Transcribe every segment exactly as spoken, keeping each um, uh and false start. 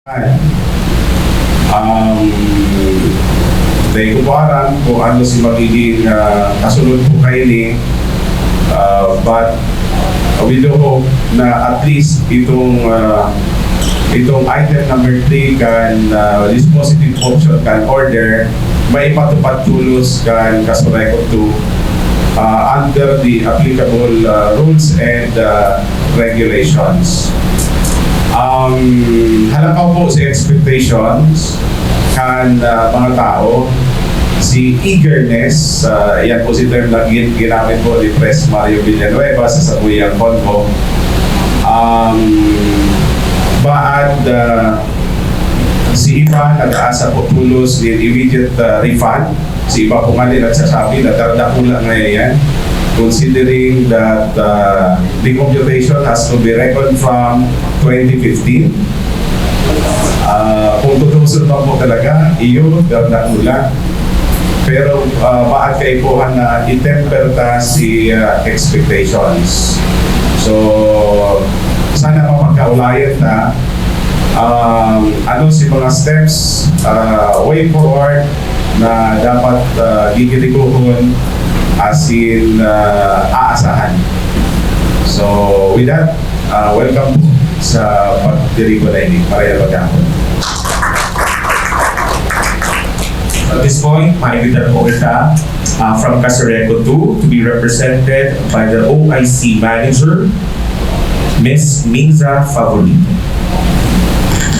Um, dai ko po aram kung ano si magiging, ah, kasunod po kaini. Ah, but we do hope na at least itong, ah, itong item number three kan, ah, dispositive motion kan order, maipatupad tolos kan Casureco two, ah, under the applicable, ah, rules and, ah, regulations. Um, halakaw po sa expectations kan, ah, mga tao, si eagerness, ah, yan po si term na gin-, ginamit po ni Pres Mario Villanueva sa sakuyang convo. Um, baad, ah, si iba nag-aasa po tolos nin immediate, ah, refund. Si iba po nga din nagsasabi na dar-, dakula ngayon yan, considering that, ah, the computation has to be reckoned from twenty fifteen. Ah, kung tutuusin man po talaga, iyo, dar-, dakula. Pero, ah, maad kaipuhan na i-temper ta si, ah, expectations. So, sana mapagkaulayan ta, um, ano si mga steps, ah, way forward na dapat, ah, gigirigohon asin, ah, aasahan. So, with that, ah, welcome po sa pagdirigo na ini. Maray na pagkahapon. At this point, maimbita po kita, ah, from Casureco two to be represented by the O I C Manager, Miss Minza Favorito.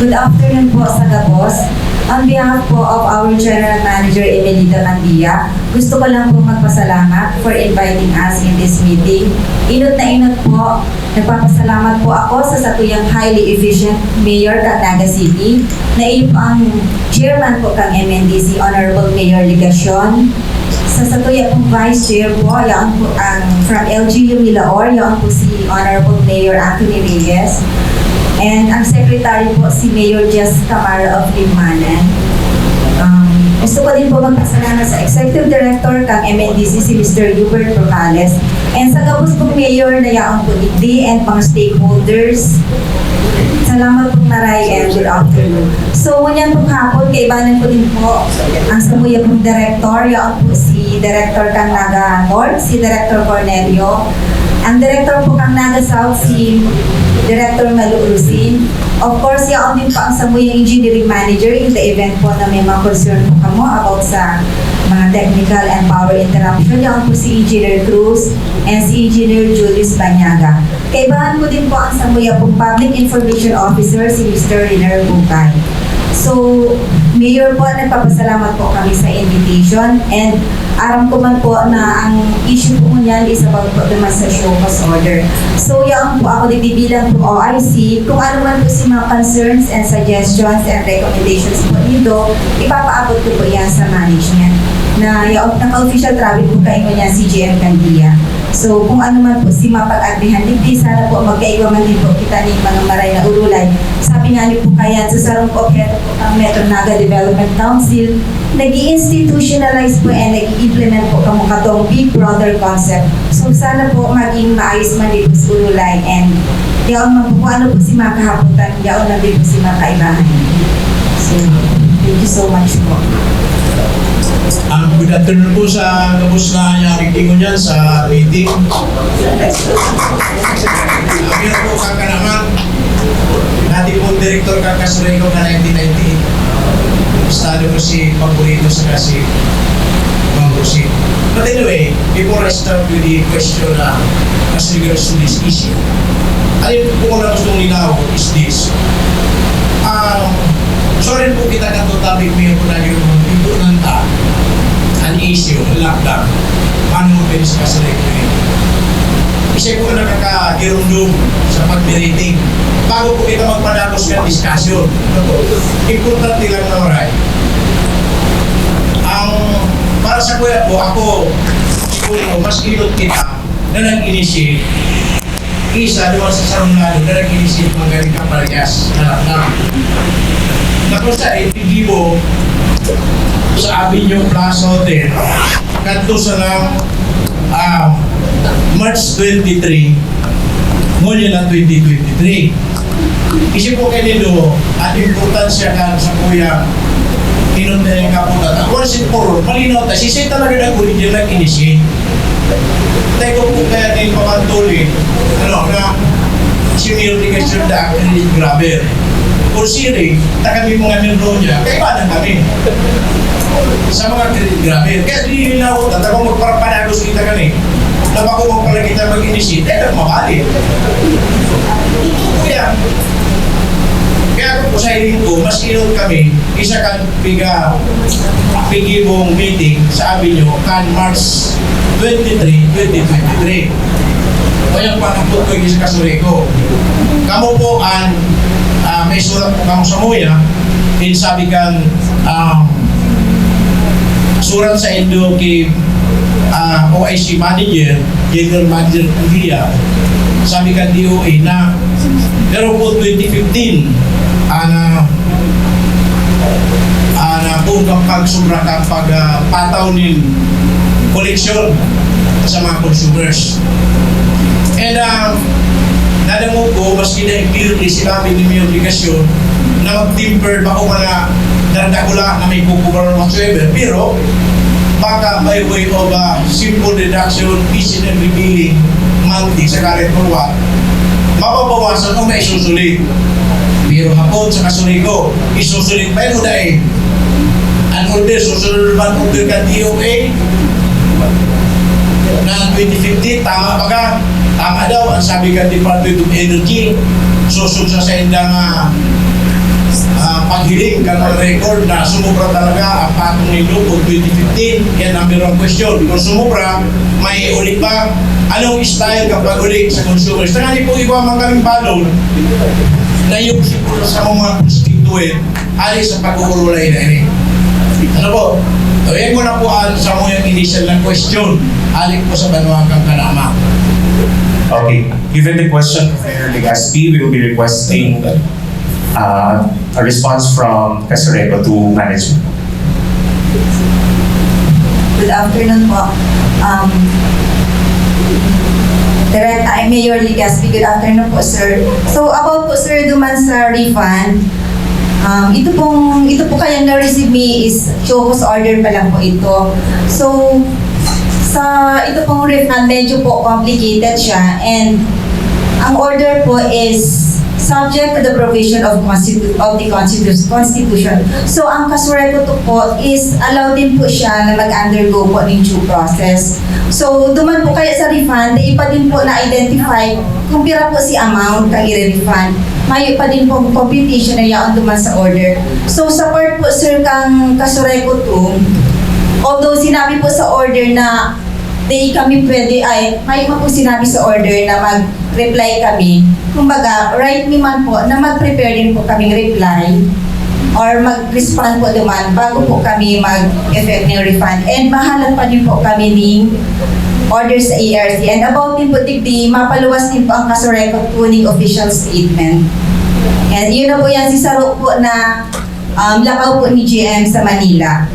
Good afternoon po sa gabos. On behalf po of our General Manager Emelita Candia, gusto ko lang po magpasalamat for inviting us in this meeting. Inot na inot po, nagpapasalamat po ako sa sakuyang highly efficient mayor kan Naga City, na iyo po ang chairman po kan M N D C, Honorable Mayor Legacion. Sa satuya pong vice chair po, yaon po ang from L G U Milaor, yaon po si Honorable Mayor Anthony Reyes. And ang secretary po, si Mayor Jess Camara of Libmanan. Um, gusto ko din po magpasalamat sa executive director kang M N D C, si Mister Hubert Procales. And sa gabos pong mayor na yaon po digdi and mga stakeholders, salamat pong maray and good afternoon. So, ngunyan pong hapon, kaibanan ko din po ang samuya pong director, yaon po si Director kang Naga North, si Director Cornelio, ang director po kang Naga South, si Director Malu Rusin. Of course, yaon din po ang samuyang engineering manager in the event po na may mga concern po kamo about sa mga technical and power interruption. Yaon po si Engineer Cruz and si Engineer Julius Banyaga. Kaibahan ko din po ang samuya pong Public Information Officer, si Mister Riner Bukay. So, Mayor po, nagpapasalamat po kami sa invitation, and aram ko man po na ang issue po ngunyan is about po naman sa show cause order. So, yaon po ako nagbibilang po O I C, kung ano man po si mga concerns and suggestions and recommendations po nindo, ipapaabot ko po yan sa management na yaon, naka-official travel po kayo ngunyan si G M Candia. So, kung ano man po si mapag-agrihan digdi, sana po magkaigwa man din po kita ning mga maray na urulay. Sabi nga ni po kayan, sa sarong obheto po ang Metro Naga Development Council, nag-i-institutionalize po and nag-i-implement po kamo katong Big Brother concept. So, sana po maging maayos man din po sa urulay and yaon man po kung ano po si makahapotan, yaon man din po si makaibahan. So, thank you so much po. Ah, good afternoon po sa gabos na yaring tingon niyan sa meeting. Ang ina po, kakanaman, dati pong direktor kan Casureco ka nineteen ninety-eight. Estado ko si Paborito saka si Mang Rosy. But anyway, before I start with the question na as regards to this issue, ano yung po ko na gustong linaw is this. Um, sorry po kita kan topic, may po na yung ito ng ta. An issue, lockdown. Paano mo pwede sa kasi regulate? Kasi po nakakagirumdum sa pag-rating. Bago po kita magpadagos ng discussion. Importante lang na oray. Ang para sa kuya po, ako, siguro, mas ilot kita na nag-initiate isa duwa sa sarong lado na nag-inisip ng ganitong parehas na na na kung sa epektibo sa Avenue Plaza Hotel kadto sa nang ah, March twenty-three, ngunyan na twenty twenty-three. Isip ko kanindo, ang importansya kan sakuyang inot na yung kaputat. Once and for all, malinaw ta, si Satan na rin ang original nag-initiate. Tayo ko po kaya din pamantulin, ano, na si Mayor de Castro da ang credit grabber. Kung siri, ta kami mga membro niya, kaibanan kami sa mga credit grabber. Kaya di nila ako, tatapang magparapanagos kita kami. Na bako magpalagita mag-initiate, eh, mabali. Kaya, kaya ako po sa hiling ko, mas inot kami, isa kan piga, pigibong meeting sa Avenue kan March twenty-three, twenty twenty-three. Kaya panakot ko yung sa kasuriko. Kamo po ang, ah, may surat po kamo sa muya, in sabi kan, ah, surat sa indo ki, ah, O I C manager, General Manager Puglia, sabi kan D O A na, pero po twenty fifteen, ana, ana po kapag sobra kapag, ah, pataw nin koleksyon sa mga consumers. And, ah, nadangog ko, maski na clearly sinabi ni Mayor Legacion na mag-timber, bako man na nagdakula na may kukubaran whatsoever, pero baka by way of, ah, simple deduction, easy and revealing monthly sa current forward, mababawasan o maisusulit. Pero hapon sa kasuriko, isusulit pa yun o dahil ang order, susunod naman order ka D O A na twenty fifty, tama ba ka? Tama daw, ang sabi ka Department of Energy, susog sa saindang, ah, ah, paghiling ka ng record na sumobra talaga ang patong nindo kung twenty fifteen. Yan ang number one question. Kung sumobra, may uli pa. Anong style kapag uli sa consumers? Tangali po iba man kaming balon na yung siguro sa mga constituent, ali sa pag-uurulay na ini. Ano po? So, yan ko na po ang sa mga initial na question. Ali po sa banwang kang kanama. Okay. Given the question of Mayor Legaspi, we will be requesting uh, a response from Kasureko to management. Good afternoon po. Um, Direct, I'm Mayor Legaspi. Good afternoon po, sir. So, about po, sir, duman sa refund, um, ito pong, ito po kayang na-receive me is show cause order pa lang po ito. So, sa ito pong refund, medyo po complicated siya, and ang order po is subject to the provision of constitu- of the constitu- constitution. So, ang Kasureko to po is allowed din po siya na mag-undergo po ng due process. So, duman po kaya sa refund, di pa din po na-identify kung pira po si amount kang i-refund. Mayo pa din po computation na yaon duman sa order. So, sa part po, sir, kang Kasureko to, although sinabi po sa order na di kami pwede, ay, may man po sinabi sa order na mag-reply kami. Kumbaga, right mi man po na mag-prepare din po kaming reply or mag-respond po duman bago po kami mag-effect ng refund. And mahalat pa din po kami ning order sa A R C. And about din po, digdi, mapaluwas din po ang Kasureko to ning official statement. And yun na po yan, si Saro po na um, lakaw po ni G M sa Manila.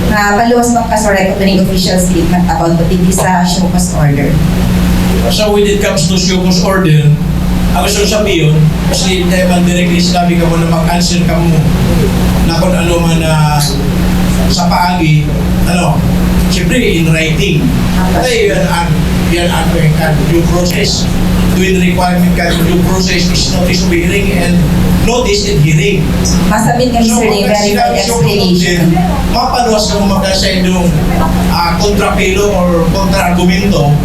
Na paluwas pang Kasureko to ning official statement about po digdi sa show cause order. So when it comes to show cause order, ang gusto sabihin, kasi tayo man directly sinabi ka mo na mag-answer ka mo na kung ano man na sa paagi, ano, siyempre in writing. Kaya yan ang, yan ang kan due process. When requirement kan due process is notice of hearing and notice and hearing. Masabit kami, sir, na i-verify explanation. Mapaluwas ka mo magkasendong uh, kontrapilo or kontra-argumento,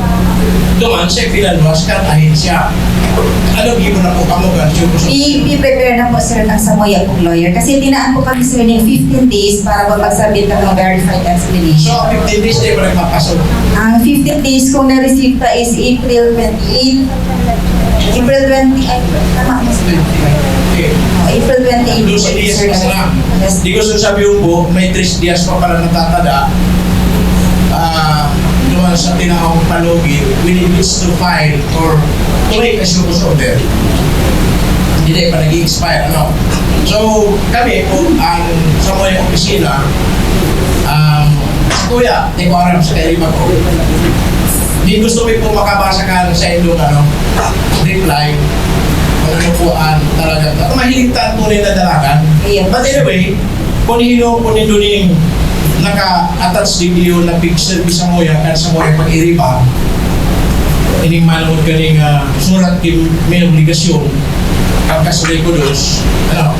duman siya pinaluwas kan ahensya. Ano gibo na po kamo kan show cause? I-prepare na po, sir, ng samuya pong lawyer. Kasi tinaan po kami, sir, ng fifteen days para po mag-submit ng verified explanation. So, fifteen days na yung nagpapasok? Ang fifteen days kung na-receive pa is April twenty-eight. April twenty, ay, tama mo, sir. Okay. Oh, April twenty-eight. Doon sa dias pa sana. Yes. Di ko sasabi yung po, may tres dias pa pala natatada. Ah, duman sa tinahong palugi, we need to file or to make a show cause order. Hindi pa nag-expire, ano? So, kami po, ang sa mga opisina, um, kuya, di ko aram sa kayo ko. Di gusto ko po makabasa ka sa inyong ano, reply. Ano po ang talagang, mahilig ta ang tunay na dalagan. Yes. But anyway, kung hilo po nindo ning naka-attach digdi na picture, bisa mo yan, kan sa mo yan pag-iriba, ining manamod ka ning, ah, surat ki may obligasyon, ang kasulay ko dos, ano,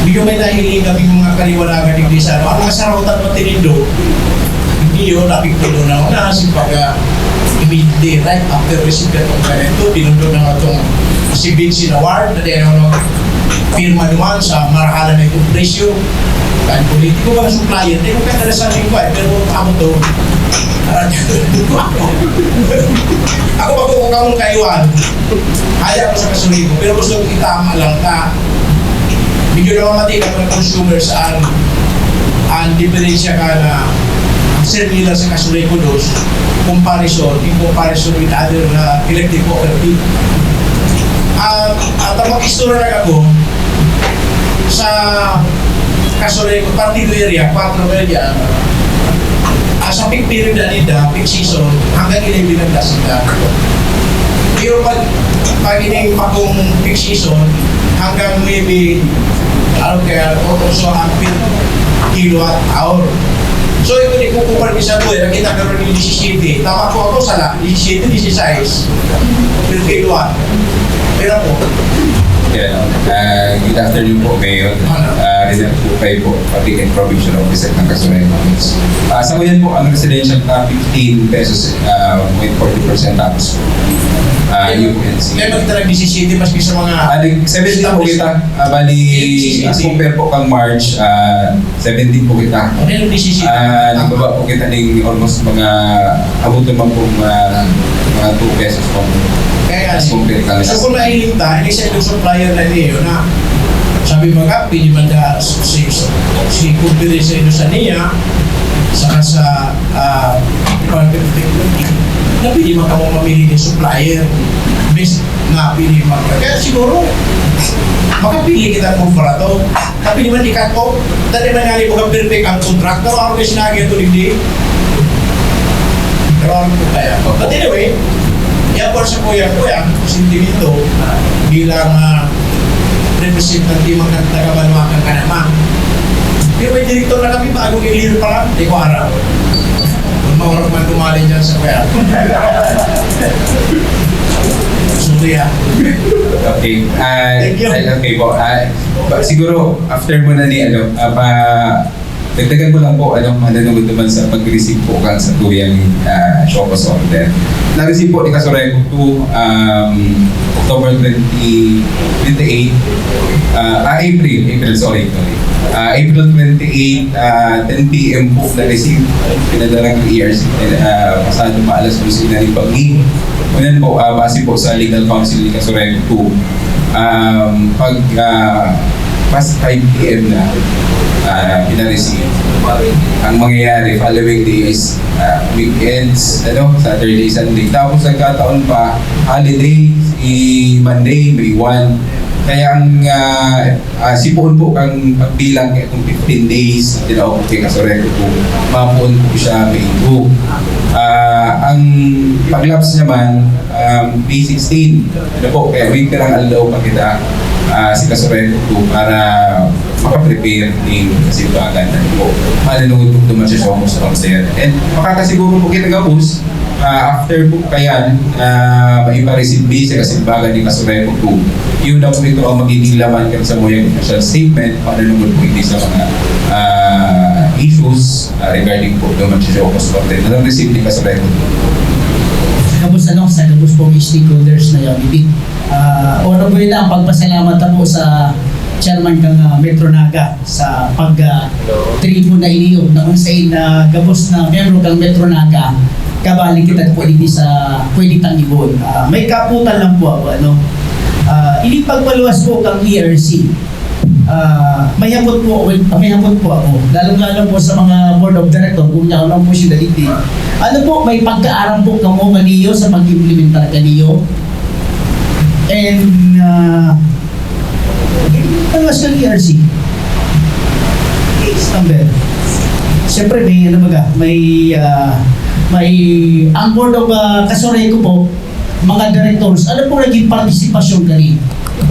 medyo may nahiling kami mga kaliwanagan digdi sa, ano, ang mga sarotan matinindo, Iyo, napigpulo na una, si pag, ah, immediately right after receive ka itong ganito, pinundo na nga itong si Vince in award, na di ano, pirma naman sa marahalan na itong presyo. Kan politiko ba supplier, di ko kaya nalasan yung buhay, pero ako to, ah, ako ba kung kamong kaiwan, ayaw ko sa kasulibo, pero gusto ko itama lang ka. Medyo namamati ang mga consumers ang, ang diferensya ka na ang sir nila sa Kasureco dos, comparison, in comparison with other na electric cooperative. At, at ang mag-istorya lang ako, sa Kasureco, Partido Area, kwatro area, ah, sa peak period na nila, peak season, hanggang eleven ang gas nila. Pero pag, pag ining pakong peak season, hanggang maybe, ano kaya, o, o so, ang per kilowatt hour. So, ito ni kukumpara ni sa tuwi, nakita ka rin yung disisiyete. Tama po ako, sala, disisiyete, disisais. Per kilowatt. Pero po, Yeah, no? Ah, good afternoon po, Mayor. Ah, Rizal po kayo po, pati Information Officer ng Kasuray Province. Ah, sa ngayon po, ang residential na fifteen pesos, ah, point forty percent tax. Ah, U N C. Kaya magdala disisiyete maski sa mga Ah, nag-, seventeen po kita. Ah, bali, as compare po kang March, ah, seventeen po kita. Ano yung disisiyete? Ah, nagbaba po kita ng almost mga, abot naman po mga, mga two pesos po. Kaya As compare ka So kung nahiling tayo, hindi sa itong supplier na niyo na sabi mo nga, pwede man na si, si, si kumpiri sa inyo sa niya, saka sa ah, Department of Technology, na pwede man kamo mamili ng supplier. Bes na pwede man. Kaya siguro, makapili kita ng kumpara to. Na pwede man i-cut off. Dali man nga, di mo ka perfect ang contract. Pero ako kayo sinabi ito, hindi. Pero ano po kaya? But anyway, yan po sa kuya ko yan, sentimento, bilang ah, representante man kan taga Banwakan ka naman. Pero may direktor na kami, bagong ilir pa lang, di ko aram. Kung maurag man tumali dyan sa kuya. Sorry ah. Okay. Ah, Thank you. Ay, okay po. Ah, ba- siguro, after mo na ni, ano, ah, pa, dagdagan ko lang po, ano, manunungod naman sa pag-receive po kan sa tuyang ah, show cause order. Na-receive po ni Kasureco two, um, October twenty, twenty-eight, ah, ah, April, April, sorry, sorry. Ah, April twenty-eight, ah, ten P M po na-receive. Pinadala ng E R C, ah, pasado pa alas dos na rin pag-, Ngunyan po, ah, base po sa legal counsel ni Kasureco two, um, pag, ah, past five P M na, ah, pinareceive. Ang mangyayari following day is, ah, weekends, ano, Saturday, Sunday. Tapos nagkataon pa, holiday, si Monday, May one. Kaya ang, ah, ah, sipoon po kang pagbilang kaya kung fifteen days, tinawag po kay Kasureco po, mapoon po siya May two. Ah, ang pag-lapse naman, um, May sixteen. Ano po, kaya may pirang aldaw pa kita, ah, si Kasureco po para makaprepare ni Kasimbagan. Ano po, manunungod po naman siya sa Homes Council. And makakasiguro po kita gabos, ah, after po kayan, ah, maipareceive sa Kasimbagan ni Kasureco po. Yun na po ito ang magiging laman kan sa muyang official statement, manunungod po hindi sa mga, ah, issues, ah, regarding po naman sa Homes Council. Na receive ni Kasureco po. Sa gabos, ano, sa gabos pong stakeholders na yan, hindi. Ah, una po yun ang pagpasalamat na po sa chairman kang ah, Metro Naga sa pag ah, tribuna iniyo na kung sa na gabos na miyembro kang Metro Naga, kabali kita po hindi sa pwede tang ibon. Ah, may kaputan lang po ako, ano. Ah, ini pagpaluwas po kang E R C. Ah, may hapot po, may hapot po ako. Lalo-lalo po sa mga board of director, kung niya lang po siya dalitin. Ano po, may pagkaaram po kamo kaniyo sa pag-implementar kaniyo? And, ah, ano sa E R C? Case number. Siyempre, may ano baga, may, ah, may, ang board of ah, Kasureco po, mga directors, ano po naging partisipasyon kani?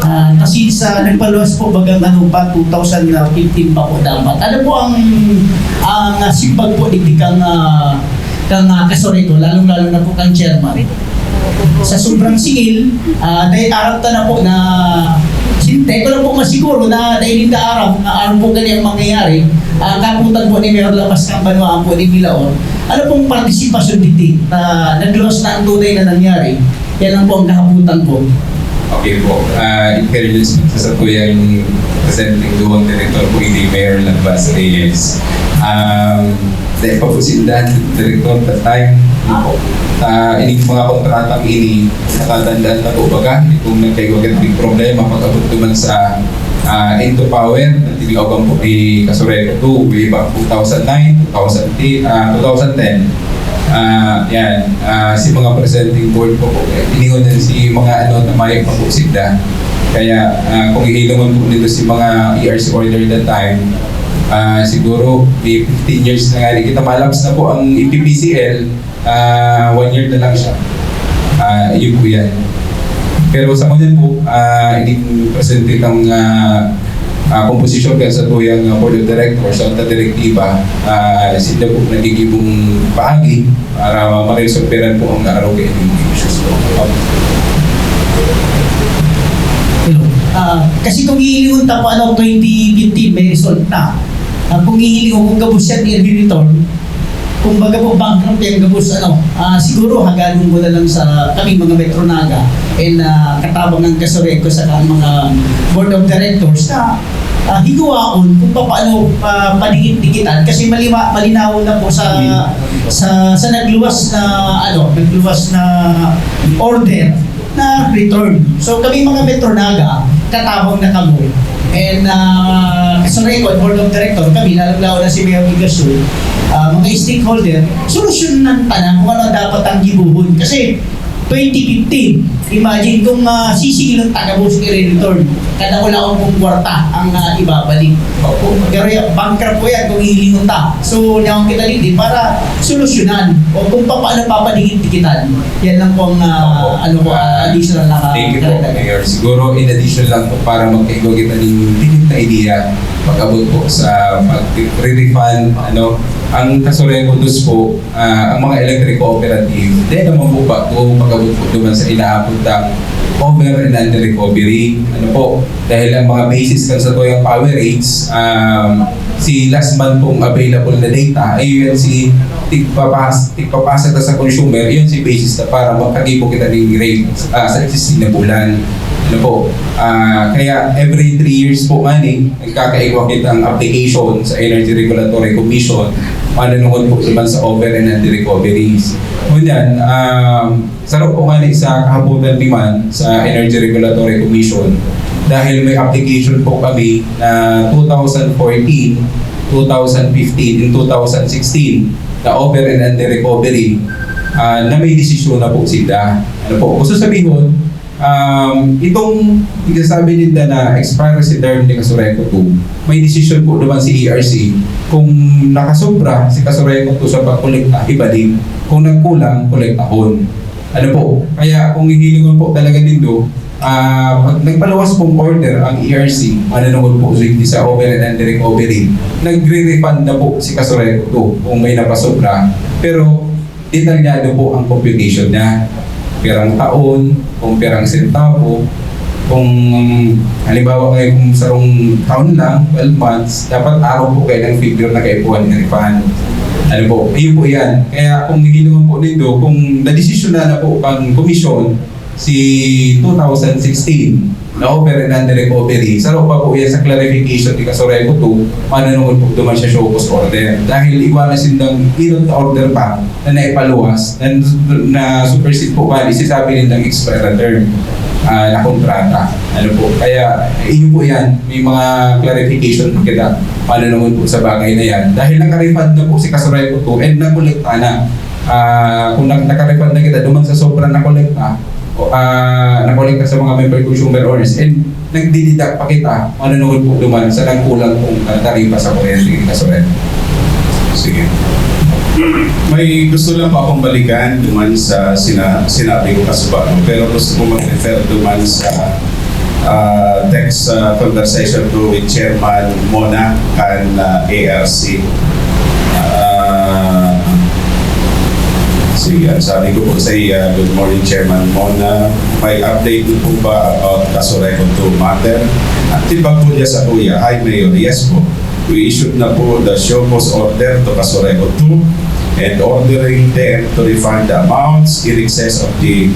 Ah, kasi sa nagpaluwas po bagang ano pa, two thousand fifteen pa po dapat. Ano po ang, ang, ah, simbag po digdi kang, ah, kang, ah, Casureco, lalong-lalo na po kang chairman? Sa sobrang singil, ah, dahil arap ta na po na, sin-, dahil ko lang po masiguro na dahil hindi arap, na arap po kani ang mangyayari, ah, kaputan po ni Mayor Labas ng Banwaan po ni Milaon. Ano pong partisipasyon digdi na nagluwas na ang tunay na nangyari? Yan lang po ang kahaputan ko. Okay po. Ah, in fairness, sa satuyang presenting duwang director po, hindi Mayor Labas Reyes. Um, dahil pa po sinda, director that time. Ah, ini mga kontratang ini, natatandaan na po baga, kung nagkaiwagat yung problema, pag-abot naman sa ah, Into Power, na tiniogan po ni Casureco two, way back two thousand nine, two thousand ten, ah, two thousand ten. Ah, yan, ah, si mga presenting board po po, eh, iningon na si mga ano, na may pag-usig na. Kaya, ah, kung ihilungon po nito si mga E R C order that time, ah, siguro may fifteen years na nga, kita malaps na po ang E P P C L, ah, one year na lang siya. Ah, yun po yan. Pero sa ngunyan po, ah, ining presente kang, ah, ah, komposisyon kan satuyang, ah, board of directors, sa direktiba, ah, sila po nagigibong paagi para maresolveran po ang araw kay ining issues po. Hello. Ah, kasi kung hihilingon ta po, ano, twenty fifteen may result na. Ah, kung hihilingon, kung gabos siya ni return, kung baga po bankrupt yung gabos, ano, ah, siguro hagadon ko na lang sa kami mga Metro Naga and, ah, katabang ng Casureco sa mga board of directors na, ah, higuaon kung paano, ah, padikit-dikitan kasi malima, malinaw na po sa, sa, sa nagluwas na, ano, nagluwas na order na return. So kami mga Metro Naga, katabang na kamo. And, ah, sa record, board of director, kami, lalong-lalo na si Mayor Ignacio, ah, mga stakeholder, solusyonan ta na kung ano dapat ang gibuhon. Kasi twenty fifteen, imagine kung, ah, sisigilan ta gabos i-return kada ulaon pong kwarta ang, ah, ibabalik. Opo. Pero yan, bankrupt po yan kung hihilingon ta. So, niyaon kita dito para solusyonan o kung paano papadikit-dikitan. Yan lang po ang, ah, ano po, ah, additional na Thank you po, Mayor. Siguro, in addition lang po, para magkaigwa kita ng tinig na idea, pag-abot po sa pag-refund, ano, ang Casureco dos po, ah, ang mga electric cooperative, dahil naman po ba kung pag-abot po naman sa inaabot ng over and under recovery, ano po, dahil ang mga basis kan satuyang power rates, um, si last month pong available na data, ayun si tigpapas, tigpapasa ta sa consumer, yun si basis na para makagibo kita ng rate, ah, sa existing na bulan. Ano po? Ah, kaya every three years po nga ni, nagkakaigwa kitang application sa Energy Regulatory Commission, manunungod po naman sa over and under recoveries. Ngunyan, um, saro po nga ni sa kahapotan naman sa Energy Regulatory Commission, dahil may application po kami na two thousand fourteen, two thousand fifteen, and two thousand sixteen na over and under recovery, ah, na may desisyon na po sila. Ano po, gusto sabihin, um, itong sinasabi ninda na expire si term ni Casureco two, may desisyon po naman si E R C kung nakasobra si Casureco two sa pagkolekta, ibalik. Kung nagkulang, kolektahon. Ano po? Kaya kung hihilingon po talaga nindo, ah, pag nagpaluwas pong order ang E R C, manunungod po sa, sa over and under recovery, nagre-refund na po si Casureco two kung may napasobra. Pero detalyado po ang computation niya. Pirang taon, kung pirang sentavo, kung halimbawa ngayon kung sarong taon lang, twelve months, dapat araw po kayo ng figure na kaipuhan ng refund. Ano po? Ayun po yan. Kaya kung hihilingon po nindo, kung nadesisyon na na po pang komisyon, si two thousand sixteen na over and under recovery, saro pa po yan sa clarification ni Casureco two, manunungod po duman siya show cause order. Dahil iwa na sindang inot na order pa na naipaluwas, na, na supersede po bali, sinasabi nilang expire term, ah, na kontrata. Ano po? Kaya, iyo po yan, may mga clarification po kita, manunungod po sa bagay na yan. Dahil naka-refund na po si Casureco two and nakolekta na. Ah, kung nag-, naka-refund na kita, duman sa sobrang nakolekta, o, ah, nakolekta sa mga member consumer owners, and nagdididak pa kita, manunungod po duman sa nagkulang pong, ah, taripa sa kuryente ni Casureco. Sige. May gusto lang po akong balikan duman sa sina-, sinabi ko kasubago, pero gusto ko mag-refer duman sa, ah, text, ah, conversation ko with Chairman Mona kan, ah, A R C. Ah, sige, ang sabi ko po sa iya, "Good morning, Chairman Mona. May update niyo po ba about Casureco two matter?" Ang tibag po niya sa kuya, "Hi, Mayor. Yes po. We issued na po the show cause order to Casureco two and ordering them to refund the amounts in excess of the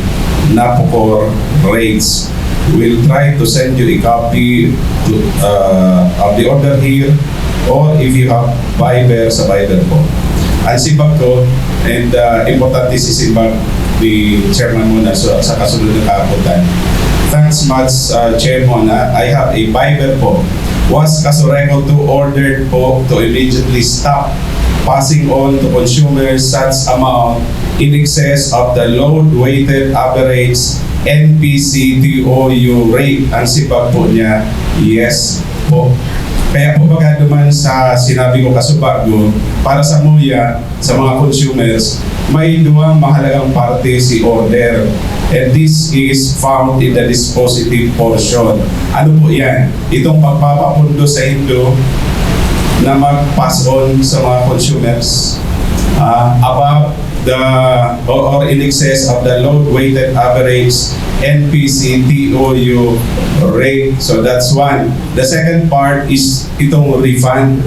NAPOCOR rates. We'll try to send you a copy to, uh, of the order here, or if you have Viber, sa Viber po." Ang simbag ko, and, uh, importante si simbag ni Chairman Mona sa, sa kasunod na kaabutan. Thanks much, uh, Chair Mona. I have a Viber po. Was Casureco two ordered po to immediately stop passing on to consumers such amount in excess of the load weighted average N P C T O U rate? Ang simbag po niya, yes po. Kaya po, pagka duman sa sinabi ko kasubago, para sa muya, sa mga consumers, may duwang mahalagang parte si order. And this is found in the dispositive portion. Ano po yan? Itong pagpapapundo sa indo na mag-pass on sa mga consumers, ah, above the, or, or in excess of the load weighted average N P C T O U rate. So that's one. The second part is itong refund.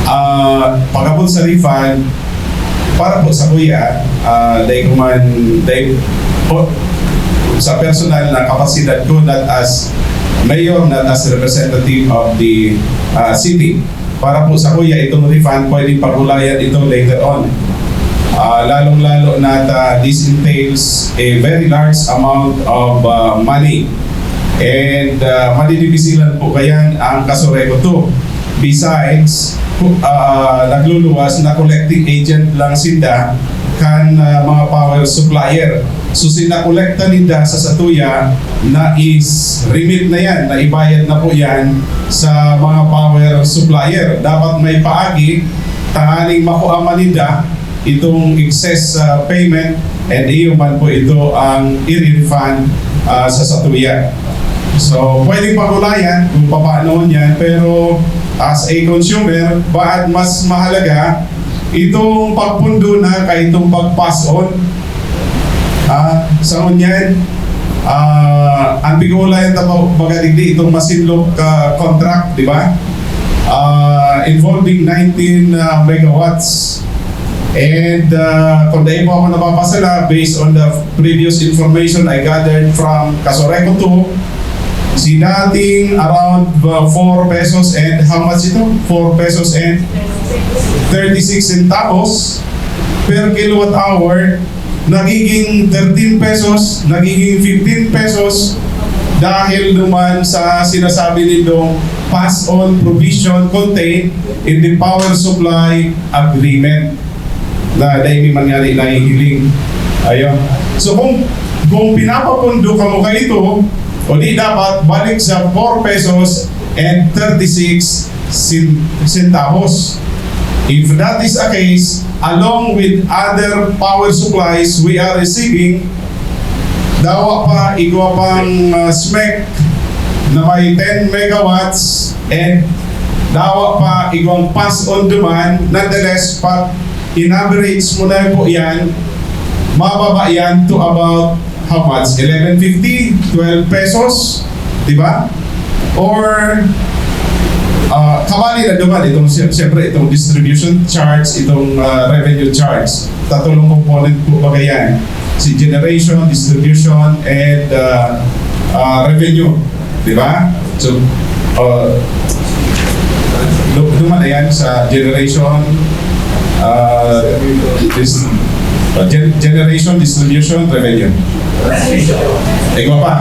Ah, pag-abot sa refund, para po sa kuya, ah, dahil ko man, dahil po, sa personal na kapasidad ko, not as mayor, not as representative of the, ah, city. Para po sa kuya, itong refund, pwedeng pag-ulayan ito later on. Ah, lalong-lalo na ta, this entails a very large amount of, ah, money. And, ah, madidibisilan po kayan ang Casureco two. Besides, ku-, ah, nagluluwas na collecting agent lang sinda kan, ah, mga power supplier. So, sinakolekta ninda sa satuya na is-remit na yan, na ibayad na po yan sa mga power supplier. Dapat may paagi, tanganing makua man ninda itong excess, ah, payment, and iyo man po ito ang i-refund, ah, sa satuya. So, pwedeng pag-ulayan kung papaano yan, pero as a consumer, baad mas mahalaga itong pagpundo na kay itong pag-pass on. Ah, sa ngunyan, ah, ang pag-ulayan ta pa, baga digdi, itong Masinloc, ah, contract, di ba? Ah, involving nineteen, ah, megawatts. And, ah, kung dai po ako napapasala, based on the previous information I gathered from Casureco two, si dating around, ah, four pesos and how much ito? Four pesos and thirty-six centavos per kilowatt hour, nagiging thirteen pesos, nagiging fifteen pesos, dahil naman sa sinasabi nindong pass-on provision contained in the power supply agreement na dai mi man ngani nahihiling. Ayun. So, kung, kung pinapapundo kamo kaito, o di dapat balik sa four pesos and thirty-six cen-, centavos. If that is a case, along with other power supplies we are receiving, dawa pa igwa pang, ah, SMEC na may ten megawatts and dawa pa igwang pass on demand. Nonetheless, pag in-average mo na po yan, mababa yan to about how much? Eleven fifty, twelve pesos, di ba? Or, ah, kabali na duman itong, si-, siyempre, itong distribution charge, itong, ah, revenue charge. Tatlong component po baga yan. Si generation, distribution, and, ah, ah, revenue. Di ba? So, ah, du-, duman na yan sa generation, ah, dis-, ah, gen-, generation, distribution, revenue. Igwa pa.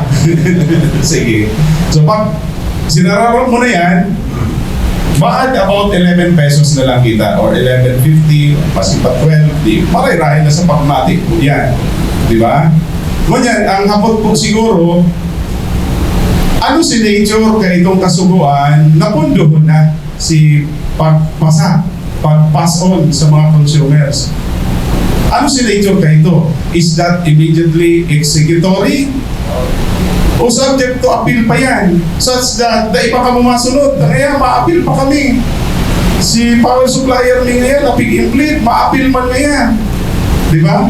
Sige. So, pag sinarawan mo na yan, baad about eleven pesos na lang kita, or eleven fifty, maski pa twelve, di, maray-rahay na sa pagmati. Yan. Di ba? Ngunyan, ang hapot po siguro, ano si nature ka itong kasugoan, napundohon na si pagpasa? pag-pass on sa mga consumers. Ano si nature kaito? Is that immediately executory? O subject to appeal pa yan, such that dai pa kamo masunod? Kaya ma-appeal pa kami. Si power supplier mi ngayon, napig-implit, ma-appeal man ngayon. Di ba?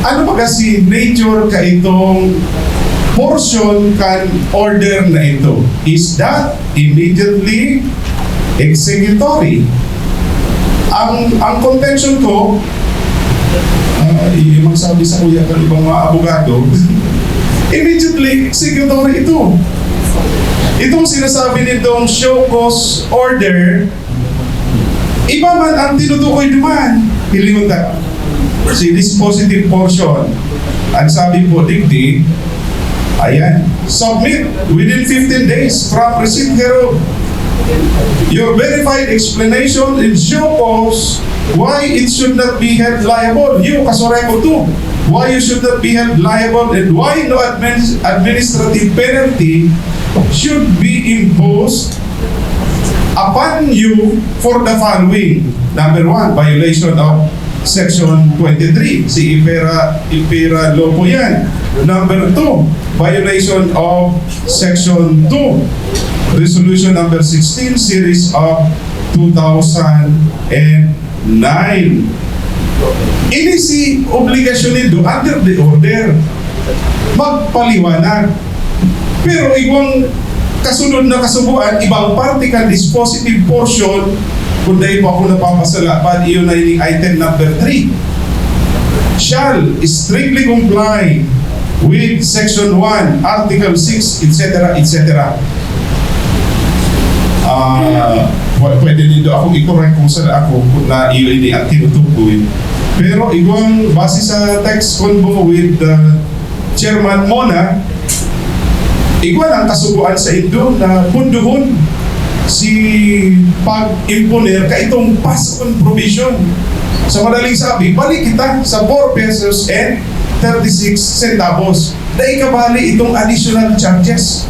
Ano ba kasi nature kaitong portion kan order na ito? Is that immediately executory? Ang, ang contention ko, ah, i-, magsabi sa kuya kan ibang mga abogado, immediately executory ito. Itong sinasabi nitong show cause order, iba man ang tinutukoy duman. Hilingon ta, si dispositive portion. Ang sabi po, digdi, ayan, submit within fifteen days from receipt hereof your verified explanation and show cause why it should not be held liable. You, kasuray ko to, why you should not be held liable and why no admin-, administrative penalty should be imposed upon you for the following. Number one, violation of Section twenty-three, si Impera, Impera Law po yan. Number two, violation of Section two, Resolution number sixteen, series of two thousand and nine. Ini si obligasyon nindo under the order, magpaliwanag. Pero igwang kasunod na kasugoan, ibang parte kan dispositive portion, kung dai pa ako napapasala, but iyon ay ni item number three, shall strictly comply with Section one, Article six, et cetera, et cetera. Ah, pwe-, pwede nindo akong i-correct kung saan ako, kung na iyo ini ang tinutukoy. Pero igwang, base sa text convo with, uh, Chairman Mona, igwa ang kasugoan saindo na punduhon si pag-imponer kaitong pass-on provision. Sa madaling sabi, balik kita sa four pesos and thirty-six centavos. Dai kabali itong additional charges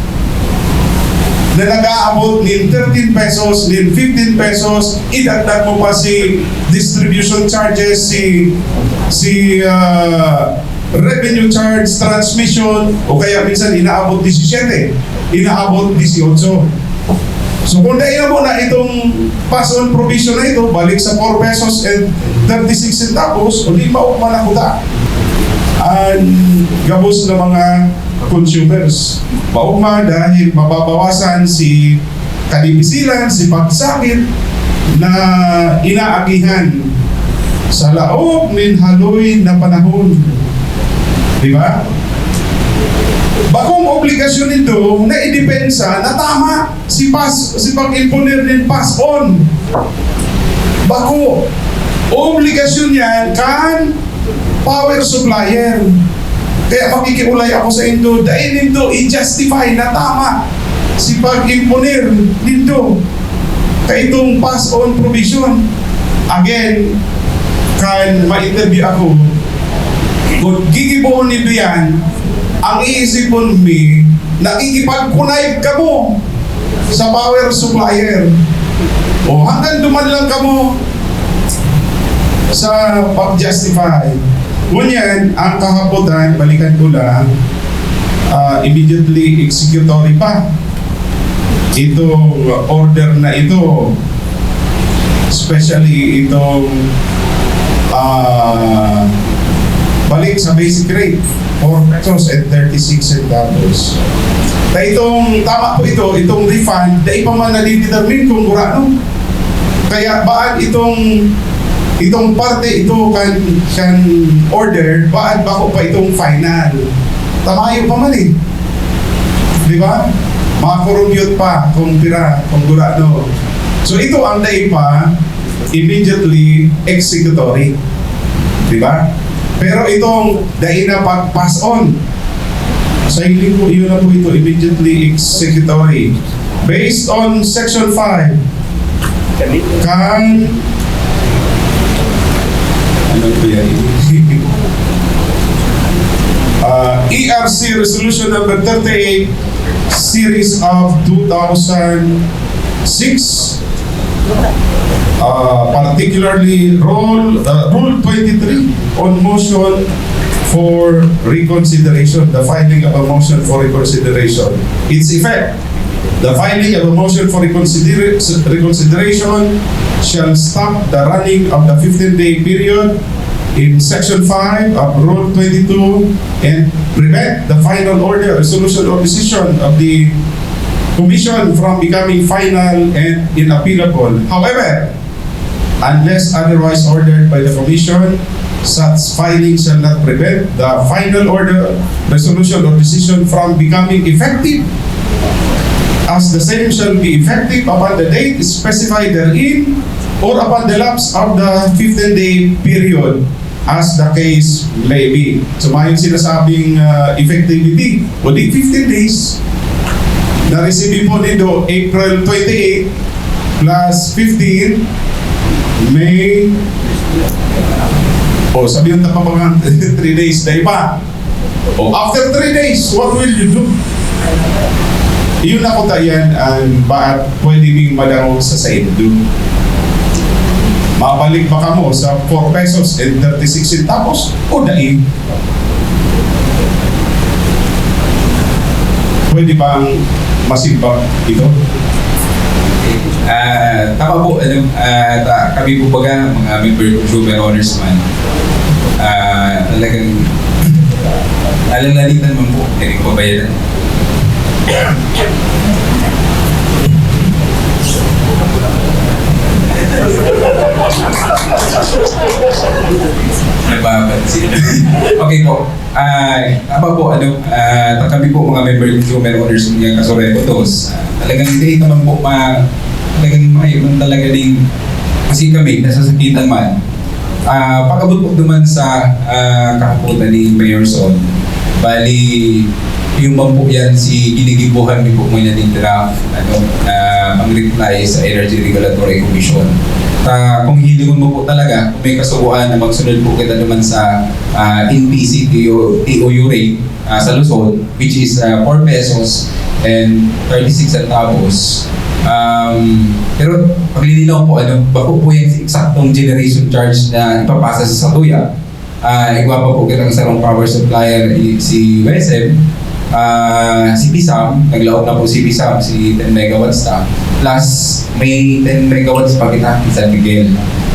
na nag-aabot nin thirteen pesos, nin fifteen pesos, idagdag mo pa si distribution charges, si, si, ah, revenue charge, transmission, o kaya minsan inaabot disisiyete, inaabot disiotso. So, kung dai na mo na itong pass-on provision na ito, balik sa four pesos and thirty-six centavos, o di maugma na kuta ang gabos na mga consumers. Maugma dahil mababawasan si kadipisilan, si pagsakit na inaagihan sa laog nin haloy na panahon. Di ba? Bakong obligasyon nindo na idepensa na tama si pas-, si pag-imponer nin pass-on. Bako, obligasyon yan kan power supplier. Kaya makikiulay ako saindo, dai nindo i-justify na tama si pag-imponer nindo kaitong pass-on provision. Again, kan ma-interview ako, kung gigibohon nindo yan, ang iisipon mi, nakikipag-connive kamo sa power supplier. O, hanggang duman lang kamo sa pag-justify. Ngunyan, ang kahapotan, balikan ko lang, ah, immediately executory pa itong order na ito. Especially itong, ah, balik sa basic rate, four pesos and thirty-six centavos. Na itong, tama po ito, itong refund, dai pa man nadidetermine kung gurano. Kaya baan itong, itong parte ito kan, kan order, baan bako pa itong final. Tamayo pa man eh. Di ba? Makorumpyot pa kung pira, kung gurano. So ito ang dai pa immediately executory. Di ba? Pero itong dai na pag-pass on, sa hiling ko, iyon na po ito, immediately executory. Based on Section five, kan, ano po yan? Ah, E R C Resolution number thirty-eight, series of two thousand six. uh, particularly rule, uh, Rule twenty-three on motion for reconsideration, the filing of a motion for reconsideration. Its effect: the filing of a motion for reconsider-, reconsideration shall stop the running of the fifteen-day period in Section five of Rule twenty-two and prevent the final order, resolution, or decision of the Commission from becoming final and inappealable. However, unless otherwise ordered by the Commission, such filing shall not prevent the final order, resolution, or decision from becoming effective, as the same shall be effective upon the date specified therein or upon the lapse of the fifteen-day period, as the case may be. So, mayong sinasabing, ah, effectivity, o di fifteen days, na-receive po nindo April twenty-eight plus fifteen, May, o, sabihin ta pa mga three days na iba. O, after three days, what will you do? Iyo na kuta yan ang baat pwede ming madangog sa saindo. Mabalik ba kamo sa four pesos and thirty-six centavos o dai? Pwede bang masimbag ito? Ah, tama po, ano, ah, ta, kami po baga, mga member consumer owners man, ah, talagang alanlanitan man po, pwede po bayaran. Napapansin. Okay po. Ah, tama po, ano, ah, ta kami po mga member consumer owners ng Casureco dos. Ah, talagang hindi naman po ma-, talagang may man talaga ding, kasi kami, nasasakitan man. Ah, pag-abot po duman sa, ah, kahapotan ni Mayor Son, bali, yung man po yan si ginigibuhan mi po ngayon ni draft, ano, na ang reply sa Energy Regulatory Commission. Ta, kung hilingon mo po talaga, kung may kasubuan na magsunod po kita duman sa, ah, N P C T O, T O U rate, ah, sa Luzon, which is, ah, four pesos and thirty-six centavos. Um, pero paglilinaw po, ano, bako po yung eksaktong generation charge na ipapasa sa satuya. Ah, igwa pa po kitang sarong power supplier, i-, si W E S M, ah, si Pisam, naglaog na po si Pisam, si ten megawatts ta, plus may ten megawatts pa kita in San Miguel.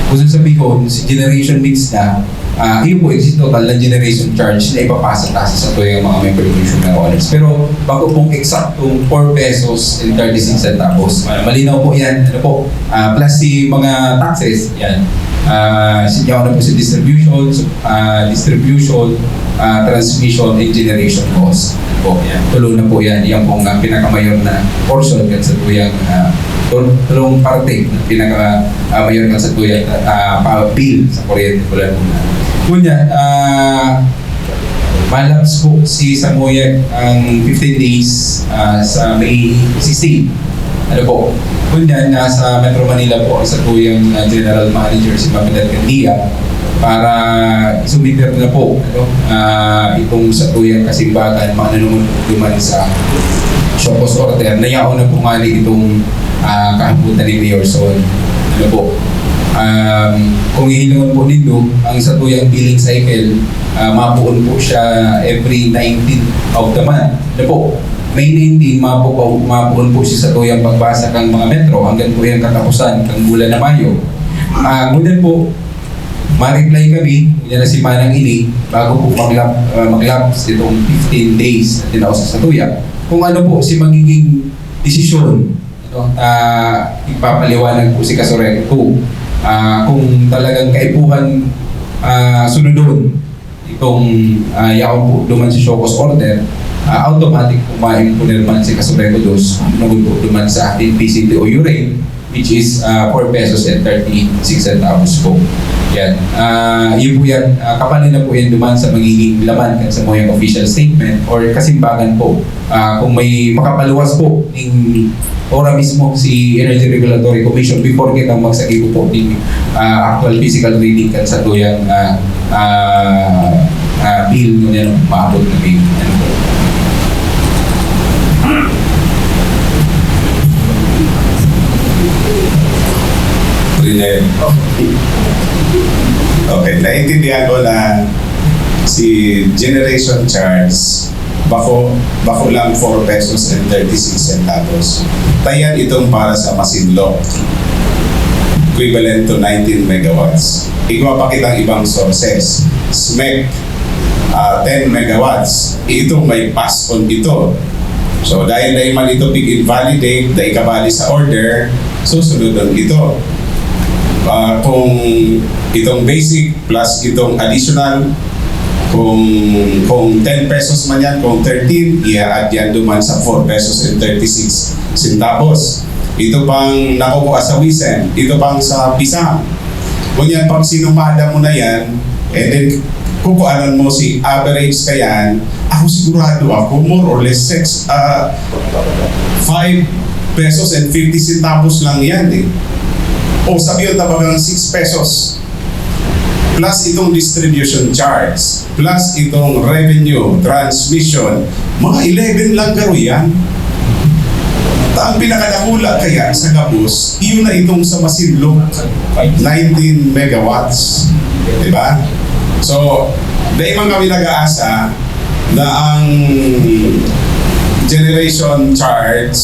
Gusto sabihon, si generation mix na, ah, yun po, exist total na generation charge na ipapasa ta sa satuyang mga member consumer owners. Pero bako pong eksaktong four pesos and thirty-six centavos. Ah, malinaw po yan. Ano po? Ah, plus si mga taxes, yan. Ah, si, yan na po si distribution, so, ah, distribution, ah, transmission, and generation cost. Po, yan. Tulo na po yan. Yan pong, ah, pinakamayor na portion kan satuyang, ah, tul-, tulong parte na pinaka, ah, mayor kan satuyang, ah, pa-, bill sa kuryente po lang muna. Ngunyan, ah, malaps po si Samoyag ang fifteen days, ah, sa May sixteen. Ano po? Ngunyan, nasa Metro Manila po ang satuyang, ah, general manager, si Ma'am Pilar Candia, para isumiter na po, ano, ah, itong satuyang kasimbagan, maano naman po duman sa show cause order. Nayaon na po nga ni itong, ah, kahapotan ni Mayor Son. Ano po? Um, kung hihilingon po nindo, ang satuyang billing cycle, ah, mapuon po siya every nineteenth of the month. Ano po? May nineteen, mapu-, mapuon po siya satuyang pagbasa kang mga metro hanggang po yung katapusan kang bulan na Mayo. Ah, ngunyan po, ma-reply kami, yan na si Manang ini, bago po maglap-, ah, maglapse itong fifteen days na tinaos sa satuya. Kung ano po si magiging desisyon, ano, ah, ipapaliwanag po si Kasoreko. Ah, kung talagang kaipuhan, ah, sunodon itong, ah, yaon po duman sa show cause order, ah, automatic po maimponer man si Kasoreko dos, manugod po duman sa ating P C T O U rate, which is, ah, four pesos and thirty-six centavos po. Yan. Ah, yun po yan. Ah, kapalit na po yan duman sa magiging laman kan samuyang official statement or kasimbagan po. Ah, kung may makapaluwas po ning ora mismo si Energy Regulatory Commission before kita magsagibo po ning, ah, actual physical reading kan satuyang, ah, ah, ah, bill ngunyan maabot na bill. Ano po? Rinel. Okay, naintindihan ko na si generation charge, bako, bako lang four pesos and thirty-six centavos. Tayan itong para sa Masinloc, equivalent to nineteen megawatts. Igwa pa kitang ibang sources, SMEC, ah, ten megawatts. Ito may pass on ito. So, dahil dai man ito pig-invalidate, dai kabali sa order, susunodon ito. Ah, kung itong basic plus itong additional, kung, kung ten pesos man yan, kung thirteen, i-add yan duman sa four pesos and thirty-six centavos. Ito pang nakukuha sa WISM, ito pang sa PISA. Ngunyan, pag sinumada mo na yan, and then kukuhanan mo si average ka yan, ako sigurado ako, more or less six, ah, five pesos and fifty centavos lang yan eh. O sabihin ta bagang six pesos. Plus itong distribution charge, plus itong revenue, transmission, mga eleven lang garo yan. Ta ang pinakadakula kaya sa gabos, iyon na itong sa Masinloc, nineteen megawatts. Di ba? So, dai man kami nag-aasa na ang generation charge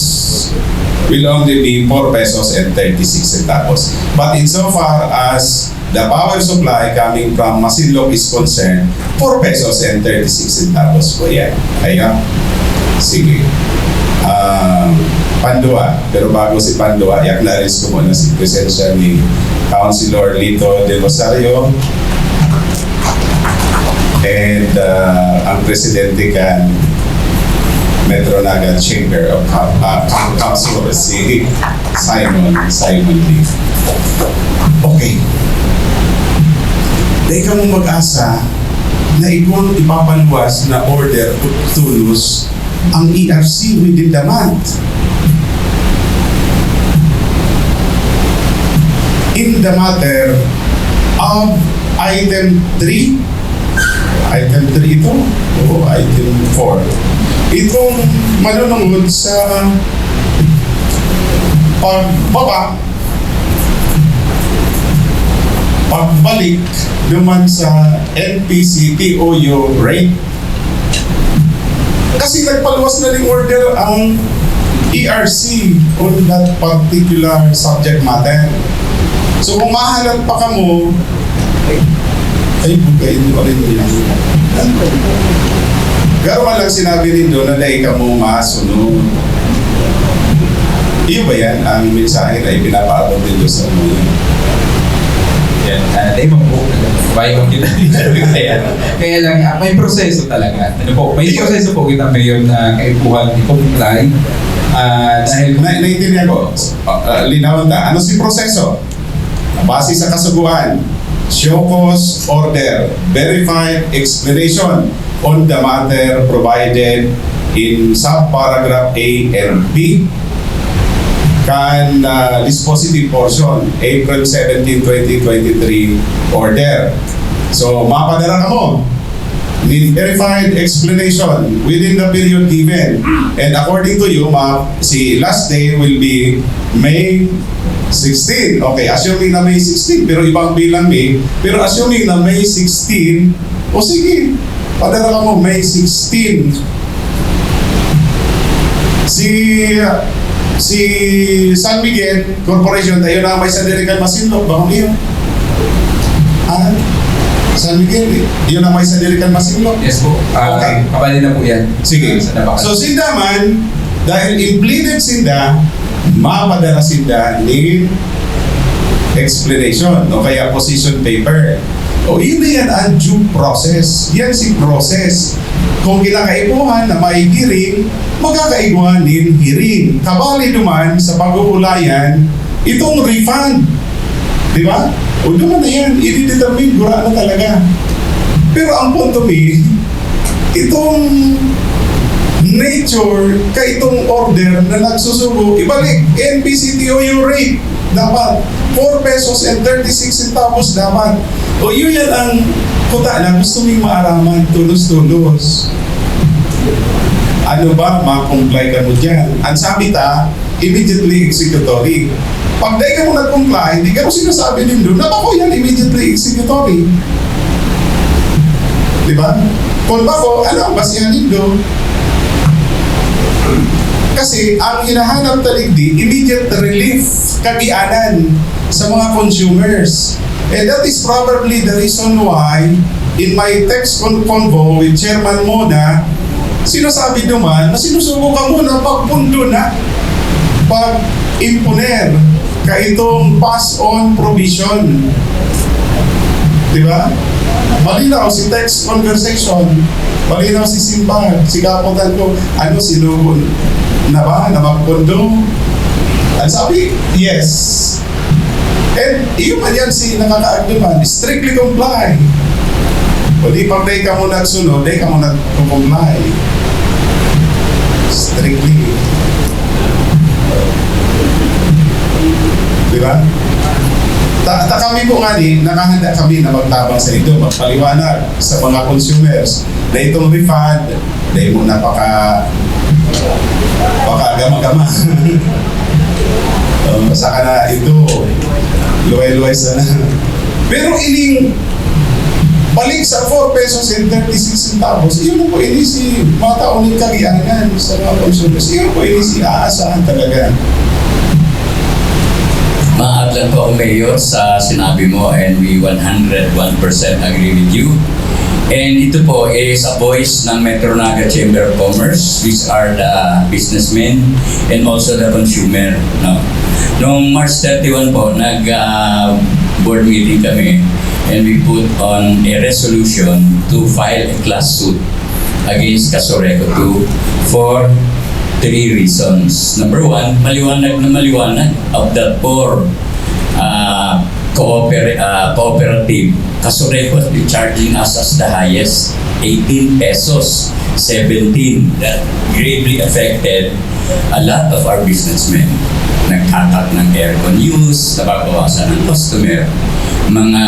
will only be four pesos and thirty-six centavos. But insofar as the power supply coming from Masinloc is concerned, four pesos and thirty-six centavos po yan. Ayun. Sige. Ah, pandua. Pero bago si pandua, i-acknowledge ko muna si presensya ni Councilor Lito De Rosario and, ah, ang presidente kan Metro Naga Chamber of Com-, ah, Com-, Commerce, si Simon, Simon Lee. Okay. Dai kamo mag-asa na igwang ipapaluwas na order o tolos ang E R C within the month. In the matter of item three, item three ito, o item four. Itong manunungod sa pagbaba, pagbalik naman sa N P C T O U rate. Kasi nagpaluwas na ning order ang E R C on that particular subject matter. So kung mahalat pa kamo, ay, bugay niyo rin yan. Garo man lang sinabi nindo na dai kamo masunod. Iyo ba yan ang mensahe na ipinapaabot nindo sa mga? Yan, ah, dai man po. Bayo kita. Kaya, kaya lang, ah, may proseso talaga. Ano po, may Iyo. proseso po kita, Mayor, na kaipuhan i-comply. Ah, dahil Na-, naiintindihan ko. Ah, ah, linawon ta. Ano si proseso? Base sa kasugoan, show cause order, verified explanation on the matter provided in subparagraph A and B kan, ah, dispositive portion, April seventeen, twenty twenty-three order. So, mapadara kamo nin verified explanation within the period given. And according to you, ma-, si last day will be May sixteen. Okay, assuming na May sixteen, pero ibang bilang May. Pero assuming na May sixteen, o sige, padara kamo May sixteen. Si, si San Miguel Corporation, tayo na may sadiri kan Masinloc, baka niyo. Ah, San Miguel, eh. Yun ang may sadiri kan Masinloc. Yes po. Ah, Okay. kabali na po yan. Sige. Sa nabakan. So, sinda man, dahil impleaded sinda, mapadara sinda nin explanation o kaya position paper. O, yun na yan ang due process. Yan si process. Kung kinakaipuhan na may hearing, magkakaigwa nin hearing. Kabali duman sa pag-uulayan, itong refund. Di ba? O duman na yan, i-determine, gura na talaga. Pero ang punto mi, itong nature ka itong order na nagsusugo, ibalik, N P C T O U rate, dapat four pesos and thirty-six centavos dapat. O yun yan ang kuta na gusto ming maaraman, tulos-tulos. Ano ba, ma-comply ka mo dyan? Ang sabi ta, immediately executory. Pag dai kamo nag-comply, di kamo sinasabi nindo na bako yan immediately executory. Di ba? Kung bako, ano ang basihan nindo? Kasi ang hinahanap ta digdi, immediate relief, kagianan sa mga consumers. And that is probably the reason why in my text con- convo with Chairman Mona, sinasabi duman na sinusugo ka muna pagpundo na, pag-imponer ka itong pass-on provision. Di ba? Malinaw si text conversation, malinaw si simbag, si kapotan ko, ano, sinugo na ba na magpundo? Ang sabi, yes. And iyo man yan si nakakaagduman, strictly comply. O di, pag dai kamo nagsunod, dai kamo nag-comply. Strictly. Di ba? Ta, ta kami po nga ni, nakahanda kami na magtabang sa ito, magpaliwanag sa mga consumers na itong refund, dai mo napaka, pakagama-gama. Um, saka na ito, luway-luway sana. Pero ining balik sa four pesos and thirty-six centavos, iyo po ini si mga tao ni kagianan sa mga consumers. Iyo po ini si aasahan talaga. Maadlan po ako, Mayor, sa sinabi mo, and we one hundred one percent agree with you. And ito po is a voice ng Metro Naga Chamber of Commerce, which are the businessmen and also the consumer. No? Noong March thirty-one po, nag ah, board meeting kami, and we put on a resolution to file a class suit against Casureco two for three reasons. Number one, maliwanag na maliwanag of the four uh, cooper- uh, cooperative, Casureco has been charging us as the highest, eighteen pesos, seventeen. That gravely affected a lot of our businessmen. Nagkakat ng aircon use, nababawasan ng customer. Mga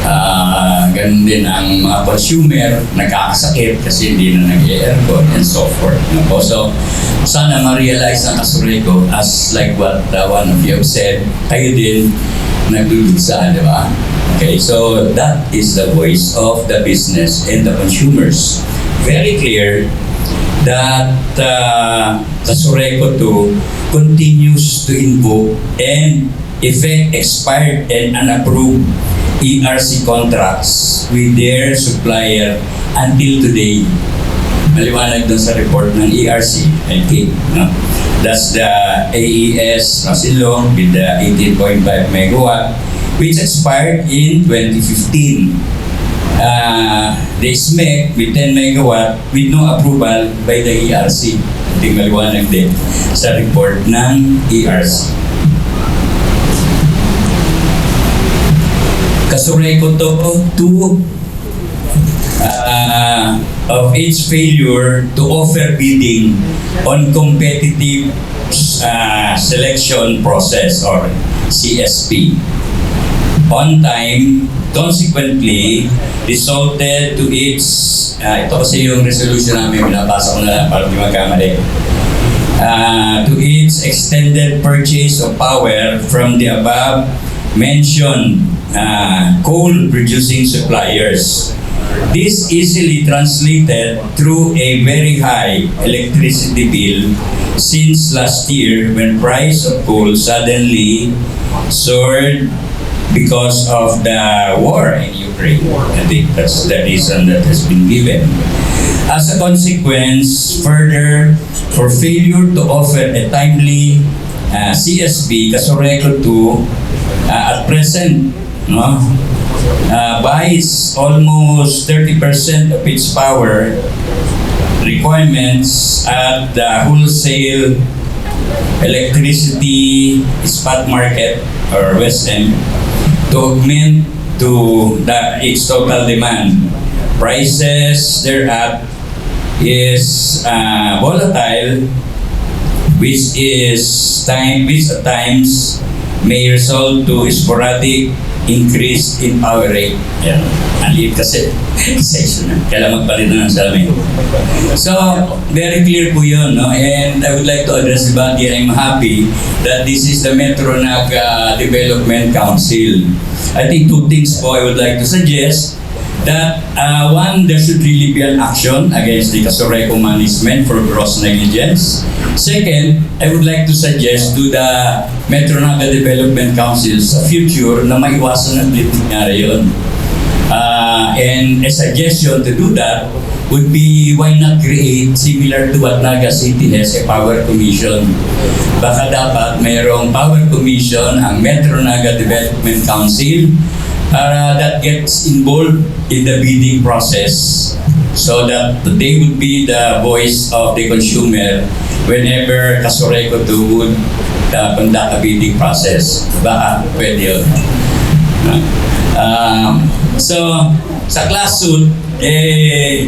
ah, ganun din ang mga consumer, nagkakasakit kasi hindi na nag-aircon and so forth. No po? So, sana ma-realize ng Casureco, as like what uh, one of you have said, kayo din nagdudugsa, di ba? Okay, so that is the voice of the business and the consumers. Very clear that uh, Casureco two continues to invoke and effect expired and unapproved E R C contracts with their supplier until today. Maliwanag dun sa report ng E R C, I think. No? That's the A E S Masinloc with the eighteen point five megawatt, which expired in twenty fifteen. Uh, the SMEC with ten megawatt with no approval by the E R C. Hindi maliwanag din sa report ng E R C. Kasureco to, two uh, of its failure to offer bidding on competitive uh, selection process or C S P on time, consequently resulted to its uh, ito kasi yung resolution namin, binabasa ko na lang para di magkamali. Uh, to its extended purchase of power from the above mentioned uh, coal producing suppliers. This easily translated through a very high electricity bill since last year when price of coal suddenly soared because of the war in Ukraine. I think that's the reason that has been given. As a consequence, further, for failure to offer a timely uh, C S B, Kasureco two, uh, at present, no, uh, buys almost thirty percent of its power requirements at the wholesale electricity spot market or West End to augment to the its total demand. Prices thereat is uh, volatile which is time, which at times may result to sporadic increase in power rate. Yan. Ang liit kasi, session na. Kailangan magpalit na ng salamin. So, very clear po yun, no? And I would like to address the body. I'm happy that this is the Metro Naga Development Council. I think two things po I would like to suggest. That, uh, one, there should really be an action against the Casureco management for gross negligence. Second, I would like to suggest to the Metro Naga Development Council sa future na maiwasan na ulit nangyari yun. Uh, and a suggestion to do that would be, why not create similar to what Naga City has, a power commission? Baka dapat mayroong power commission ang Metro Naga Development Council para that gets involved in the bidding process, so that they would be the voice of the consumer whenever Casureco two would, uh, conduct a bidding process. Baka pwede yun. No? Um, so, sa class suit, eh,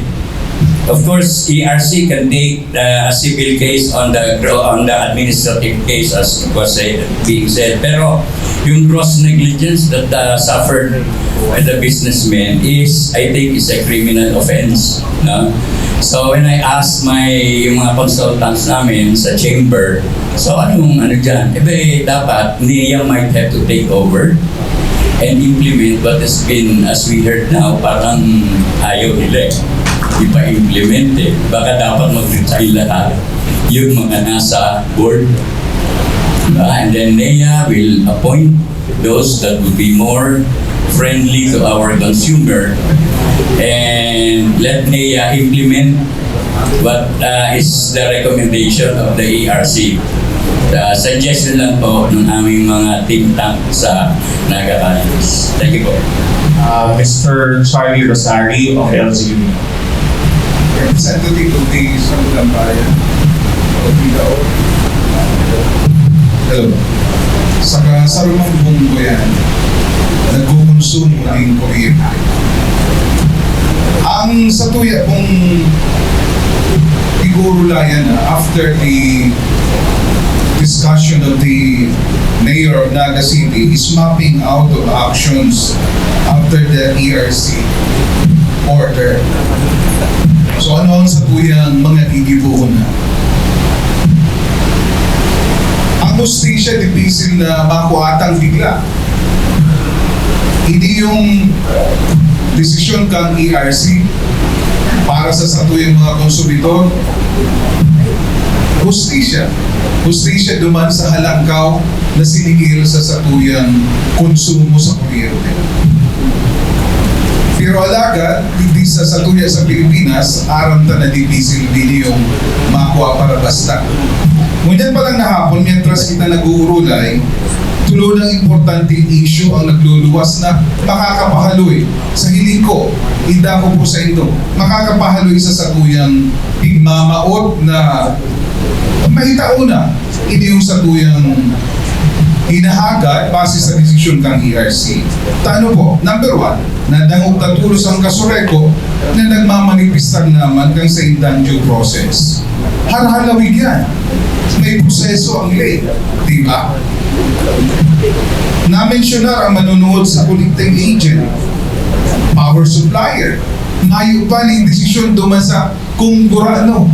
of course, E R C can take, uh, a civil case on the gro-, on the administrative case, as it was said, being said. Pero yung gross negligence that, uh, suffered by the businessman is, I think, is a criminal offense, no? So when I asked my, yung mga consultants namin sa chamber, so anong ano dyan? Ebe, dapat NEA might have to take over and implement what has been, as we heard now, parang ayaw nila eh. Ipa-implement eh. Baka dapat mag-resign lahat yung mga nasa board. Diba? And then NEA will appoint those that would be more friendly to our consumer, and let NEA implement what, uh, is the recommendation of the E R C. The suggestion lang po ng aming mga think tank sa Naga College. Thank you po. Uh, Mister Charlie Rosario of L G U. Representative of the Sangguniang Bayan of Mindanao. Hello. Saka sa rumang bunggo yan, nagkukonsumo ng kuryente. Ang sa tuya kong siguro layan na after the discussion of the mayor of Naga City is mapping out of actions after the E R C order. So ano ang satuyang mga gigibohon na? Ang hustisya dipisil na makuatang bigla. Hindi yung desisyon kang E R C para sa satuyang mga konsumidor. Hustisya. Hustisya duman sa halangkaw na sinigil sa satuyang konsumo sa kuryente. Pero alagad, digdi sa satuya sa Pilipinas, aram ta na dipisil din yung makwa para basta. Ngunyan pa lang na hapon, mientras kita nag-uurulay, tulo ng importanteng issue ang nagluluwas na makakapahaloy sa hiling ko, inda ko po sa indo, makakapahaloy sa satuyang pigmamaot na mahitao na ini yung satuyang hinahagad base sa desisyon kang E R C. Tano po, number one, nadangog ta tolos ang Casureco na nagmamanifestar naman kang sa indang due process. Harhalawig yan. May proseso ang ley, di ba? Namensyunar ang manunuot sa collecting agent, power supplier, mayo pa ning desisyon duman sa kung gurano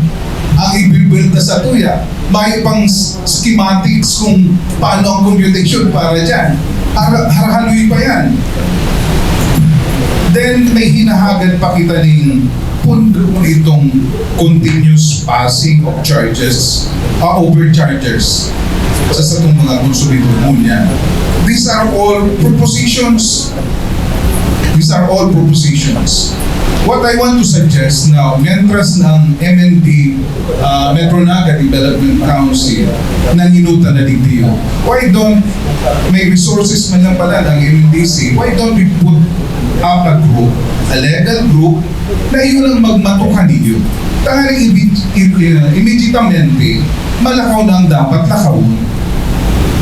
ang ibibuild na satuya. Mayo pang schematics kung paano ang computation para dyan. Har- harhaloy pa yan. Then may hinahagad pa kita ning pundo itong continuous passing of charges, uh, overcharges sa satong mga konsumidor ngunyan. These are all propositions. These are all propositions. What I want to suggest now, mientras ng M N D, uh, Metro Naga Development Council, nanginuta na digdi yun. Why don't, may resources man lang pala ng M N D C, why don't we put up a group, a legal group, na iyon ang magmatukan ninyo. Tanganing immediatamente, malakaw na ang dapat lakawon.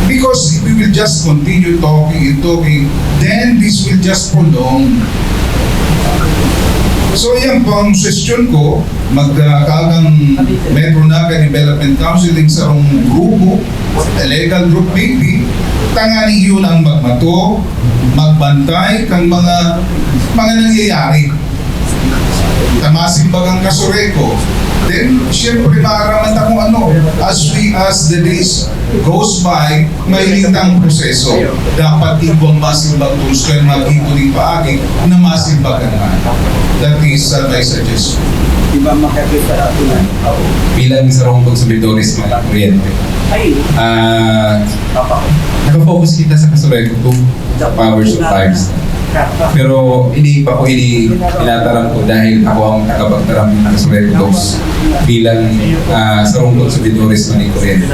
Because if we will just continue talking and talking, then this will just prolong. So, yan po ang suggestion ko, magkakagang Metro Naga Development Council, yung sarong grupo, a legal group maybe, tangani yun ang magmato, magbantay kang mga, mga nangyayari. Tamasin bagang kasureko. Then, siyempre, maaraman na kung ano, as we, as the days goes by, may litang proseso. Dapat igwang masimbag tools kaya mag-ipuning paagi na masimbag ka naman. That is uh, my suggestion. Di ba makakita natin ang tao? Bilang sarong konsumidores mga kuryente. Ay, Ah, papa ko. Nakafocus kita sa Casureco two power supplies. Pero hindi pa ko ini tinataram ko dahil ako ang nakapagtaram ng Casureco two bilang ah, sarong konsumidores man ng kuryente.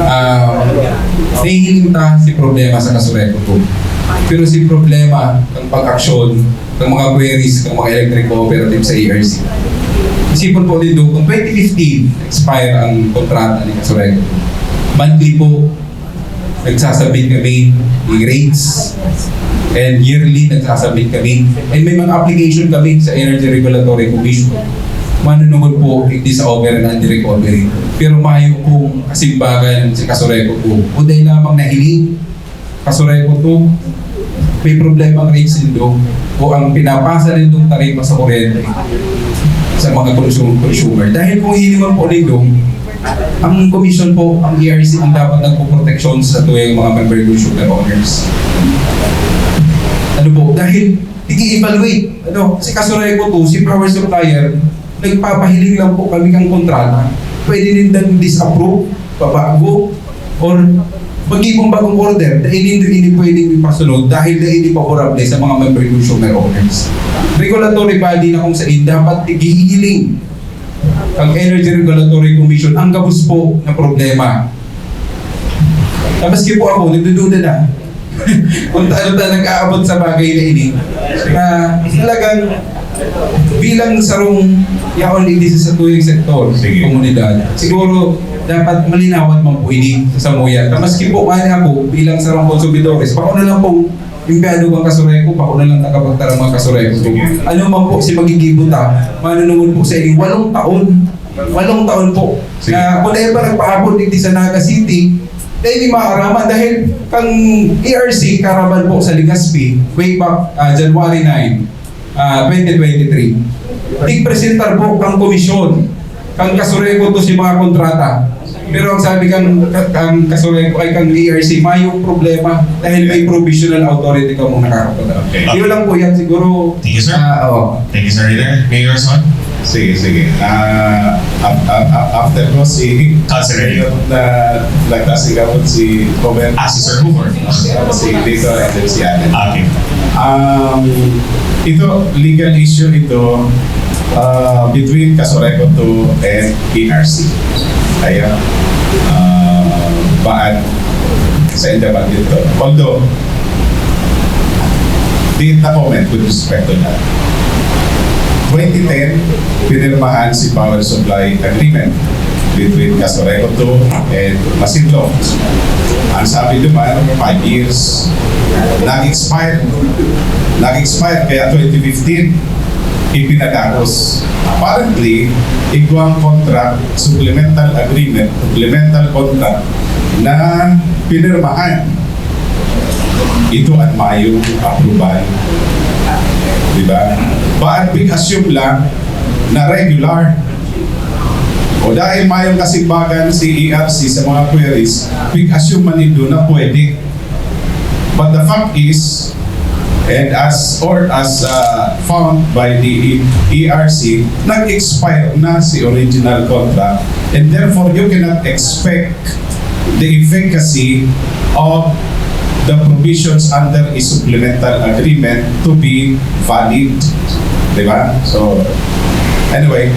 Ah, nahihiling ta si problema sa Casureco two. Pero si problema ng pag-aksyon ng mga queries ng mga electric cooperative sa E R C. Isipon po nindo, kung twenty fifteen, expire ang kontrata ni Casureco. Monthly po, nagsasubmit kami ng rates. And yearly, nagsasubmit kami. And may mga application kami sa Energy Regulatory Commission. Manunungod po, hindi sa over and under recovery. Pero mayo pong kasimbagan si Casureco po. O dahil lamang nahiling Casureco two, may problema ang rates nindo o ang pinapasa nindong taripa sa kuryente sa mga consum- consumer. Dahil kung hihilingon po nindo, ang commission po, ang E R C ang dapat nagpoproteksyon sa tuyang mga member consumer owners. Ano po? Dahil nag-evaluate. Ano, si Casureco two, si power supplier, nagpapahiling lang po kami kang kontrata. Pwede nindang disapprove, pabago, or magiging bagong order na hindi, hindi pwedeng ipasunod dahil na hindi favorable sa mga member consumer owners. Regulatory body na kung saan dapat igihiling ang Energy Regulatory Commission ang gabos po na problema. Tapos po ako, nagdududa na kung ano ta nag-aabot sa bagay na ini. Na talagang bilang sarong yaon ini sa satuyang sektor, Sige. Komunidad. Siguro, dapat malinawan man po ini sa samuya. Na maski po nga ako, bilang sarong konsumidores, bako na lang po empleado kang Casureco, bako na lang nakapagtarang mga Casureco. Ano man po si magigibo ta, manunungod po sa ining walong taon. Walong taon po. Sige. Na kung dahil pa nagpaabot dito sa Naga City, dahil di maaraman dahil kang E R C karaban po sa Legazpi way back ah, January nine, ah, twenty twenty-three. Tigpresentar po kang komisyon, kang Casureco to si mga kontrata. Pero ang sabi kang, kang Casureco ay kang E R C, mayong problema dahil may provisional authority ka mong nakakapunta. Okay. Yun lang po yan siguro. Thank you, sir. Ah, oo. Thank you, sir. Leader, Mayor Son. Sige, sige. Ah, ap- ap- ap- after ko, si Councilor. Na nagtasigapon si Coben. Ah, si Sir Hoover. Si Victor and then si Allen. Okay. Um, ito, legal issue ito uh, between Casureco two and E R C. Kaya, uh, baan sa indaman dito. Although, di na comment with respect to that. twenty ten, pinirmahan si Power Supply Agreement between Casureco two and Masinloc. Ang sabi naman, five years, nag-expire. Nag-expire, kaya twenty fifteen, ipinadagos. Apparently, igwang contract, supplemental agreement, supplemental contract na pinirmahan. Ito ang mayong approval. Di ba? But big assume lang na regular. O dahil mayong kasimbagan si E R C sa mga queries, big assume man nindo na pwede. But the fact is, and as or as uh, found by the E R C, nag-expire na si original contract, and therefore you cannot expect the efficacy of the provisions under a supplemental agreement to be valid. Di ba? So, anyway,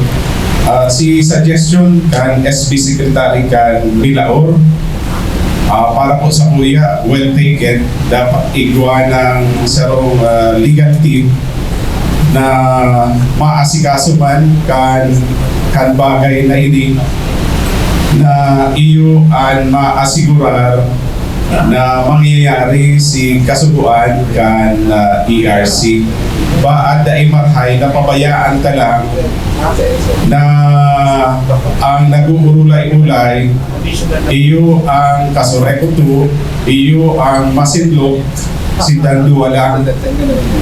uh, si suggestion kan S B Secretary kan Milaor, uh, para po sa kuya, well taken, dapat igwa ng sarong uh, legal team na maasikaso man kan kan bagay na ini na iyo an maasigurar na mangyayari si kasugoan kan, ah, E R C. Ba, adda imarhay na pabayaan ka lang na ang nag-uurulay-ulay, iyo ang kasurekuto, iyo ang masinlok, si Tandua lang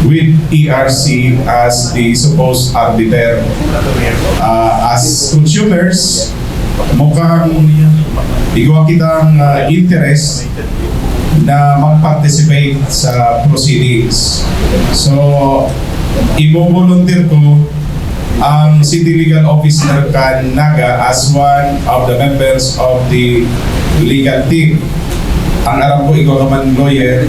with E R C as the supposed arbiter. Ah, as consumers, mukhang igwa kitang, ah, interest na mag-participate sa proceedings. So, ibo-volunteer ko ang City Legal Officer kan Naga as one of the members of the legal team. Ang aram ko, igwa ka man lawyer,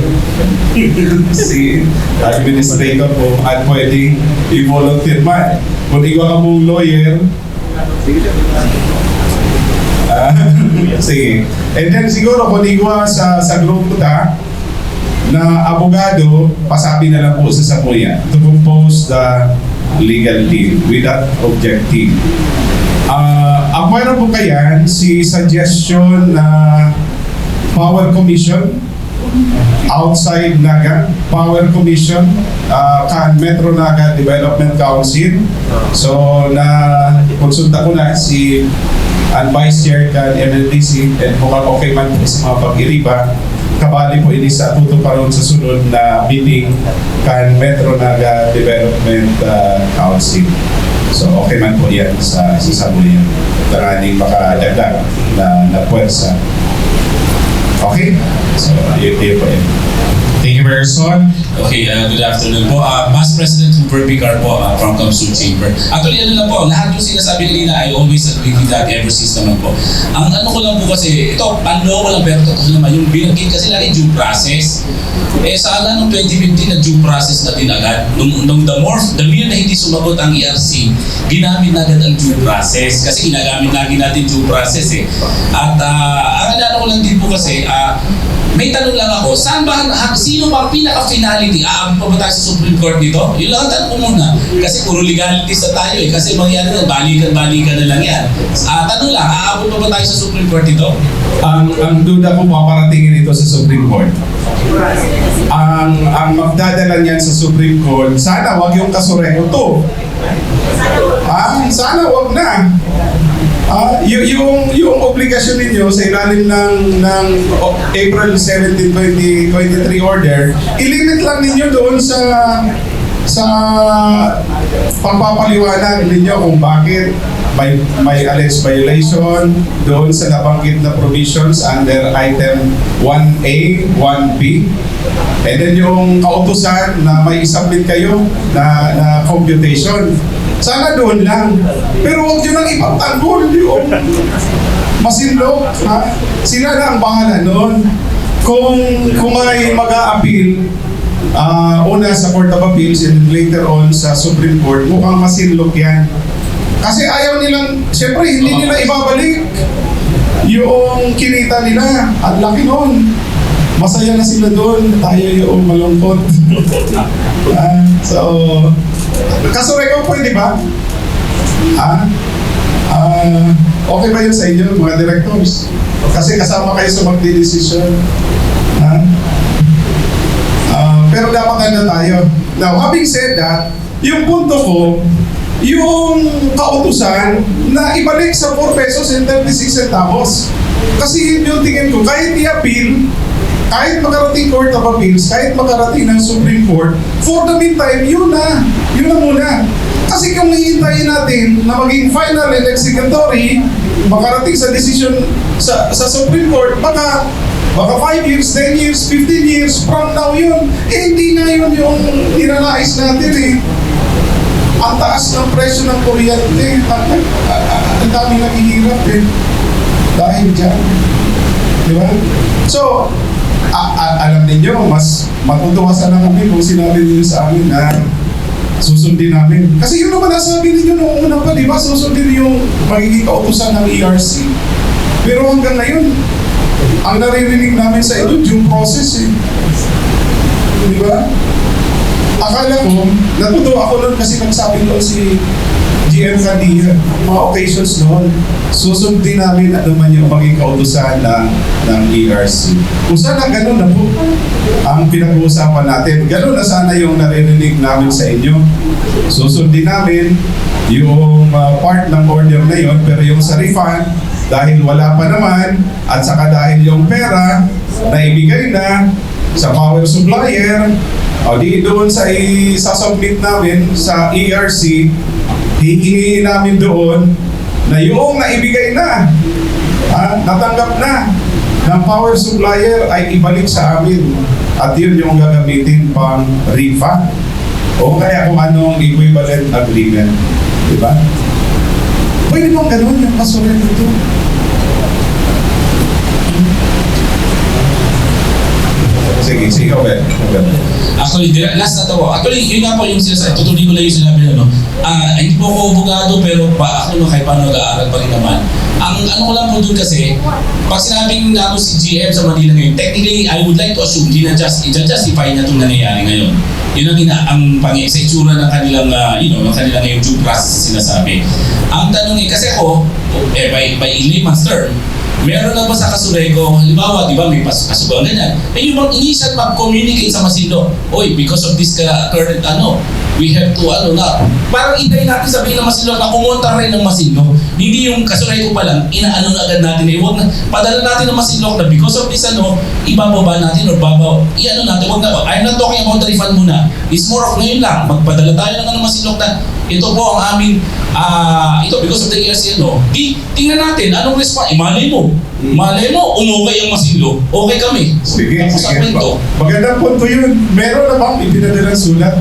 si administrator ko, at pwedeng i-volunteer man. Kung igwa ka mong lawyer, ah, sige. And then siguro kung igwa sa, sa grupo ta na abogado, pasabi na lang po sa samuya to compose the legal team with that objective. Ah, ang meron po kayan, si suggestion na Power Commission outside Naga, Power Commission, ah, kan Metro Naga Development Council. So, na konsulta ko na si ang Vice Chair kan M N D C, and kung okay man po sa mga pag-iriba, kabali po ini sa tutuparon sa sunod na meeting kan Metro Naga Development, ah, Council. So, okay man po yan sa, sa samuya. Tanganing makadagdag na, na puwersa. Okay? So, yun, yun po yun. Thank you, Mayor Son. Okay, uh, good afternoon po. Uh, Past President Hooper Picar po, uh, from Kamsud Chamber. Actually, ano lang po, lahat yung sinasabi kanina, I always agree with that ever since naman po. Ang ano ko lang po kasi, ito, panloko lang, pero totoo naman, yung binanggit kasi lagi due process. Eh, sana nung twenty fifteen, nag-due process na din agad. Nung, nung the more, the mere na hindi sumagot ang E R C, ginamit na agad ang due process. Kasi ginagamit lagi natin due process eh. At, ah, ang ano ko lang din po kasi, ah, may tanong lang ako, saan ba, ha, sino ba ang pinaka-finality? Aabot pa ba tayo sa Supreme Court nito? Yun lang ang tanong ko muna. Kasi puro legalities na tayo eh. Kasi mangyari na, balikan-balikan na lang yan. Ah, tanong lang, aabot pa ba tayo sa Supreme Court nito? Ang, ang duda ko, paparatingin ito sa Supreme Court. Ang, ang magdadala niyan sa Supreme Court, sana wag yung kasureko to. Ah, sana wag na. Ah, y- yung, yung obligasyon ninyo sa ilalim ng, ng April seventeen, twenty twenty-three order, ilimit lang ninyo doon sa, sa pagpapaliwanag ninyo kung bakit may, may alleged violation doon sa nabanggit na provisions under item one A, one B. And then yung kautusan na may isubmit kayo na, na computation. Sana doon lang. Pero huwag nyo nang ipagtanggol yung masinlok, ha? Sila na ang bahala noon. Kung, kung may mag-a-appeal, ah, una sa Court of Appeals and later on sa Supreme Court, mukhang masinlok yan. Kasi ayaw nilang, siyempre, hindi nila ibabalik yung kinita nila. Ang laki nun. Masaya na sila doon. Tayo yung malungkot. Ah, so, kasureko, pwede ba? Ah, ah, okay ba yun sa inyo, mga directors? Kasi kasama kayo sa magdidesisyon. Ha? Ah, pero dapat handa tayo. Now, having said that, yung punto ko, yung kautusan na ibalik sa four pesos and thirty-six centavos. Kasi yun yung tingin ko, kahit i-appeal, kahit makarating Court of Appeals, kahit makarating ng Supreme Court, for the meantime, yun na. Yun na muna. Kasi kung hihintayin natin na maging final and executory, makarating sa decision sa, sa Supreme Court, baka, baka five years, ten years, fifteen years from now yun. Eh, hindi na yun yung ninanais natin eh. Ang taas ng presyo ng kuryente, ang, ang, ang daming naghihirap eh. Dahil dyan. Di ba? So, a- a- alam ninyo, mas matutuwa sana kami kung sinabi ninyo sa amin na susundin namin. Kasi yun naman ang sabi ninyo noong una pa, di ba? Susundin yung magiging kautusan ng E R C. Pero hanggang ngayon, ang naririnig namin sa inyo, due process eh. Di ba? Akala ko, natutuwa ako nun kasi nagsabi doon si G P M Candilla, mga occasions noon, susundin namin ano man yung maging kautusan ng, ng E R C. Kung saan ang ganun na po ang pinag-uusapan natin. Ganun na sana yung naririnig namin sa inyo. Susundin namin yung ah, part ng order na yun, pero yung sa refund, dahil wala pa naman, at saka dahil yung pera na ibigay na sa power supplier, o di doon sa isasubmit namin sa E R C, hihingi namin doon na yung naibigay na, ah, natanggap na ng power supplier ay ibalik sa amin. At yun yung gagamitin pang refund. O kaya kung anong equivalent agreement. Di ba? Pwede bang ganun yung kasunod nito? Sige, sige, okay. Okay. Actually, di, last na to. Actually, yun nga po yung sinasabi. Tutuloy ko lang yung sinabi na, no? Ah, hindi po ako abogado, pero pa, ako no, kahit paano nag-aaral pa rin naman. Ang ano ko lang po dun kasi, pag sinabing nako si G M sa Manila ngayon, technically, I would like to assume, di na just, i-justify niya itong nangyayari ngayon. Yun ang, ina, ang pangi sa itsura ng kanilang, ah, you know, ng kanilang yung due process na sinasabi. Ang tanong eh, kasi ako, eh, by, by layman's term, meron na ba sa Kasureco, halimbawa, di ba, may pas- kasubuan ganyan, eh, yung bang initial mag-communicate sa Masinloc, oy, because of this ka current, ano, we have to, ano na, parang itay natin sabihin ng Masinloc na kumontra rin ng Masinloc. Hindi yung Kasureco pa lang, inaano na agad natin eh, wag na, padala natin ng Masinloc na because of this, ano, ibababa natin or baba, i-ano natin, wag na, I'm not talking about refund muna. It's more of ngayon lang, magpadala tayo ng ano, Masinloc na, ito po ang aming, ah, ito because of the E R C, ano, di, tingnan natin, anong response, eh, malay mo, malay mo, umukay ang Masinloc, okay kami. Sige, Tapos sige ang kwento. Po. Magandang punto yun. Meron na bang ipinadalang sulat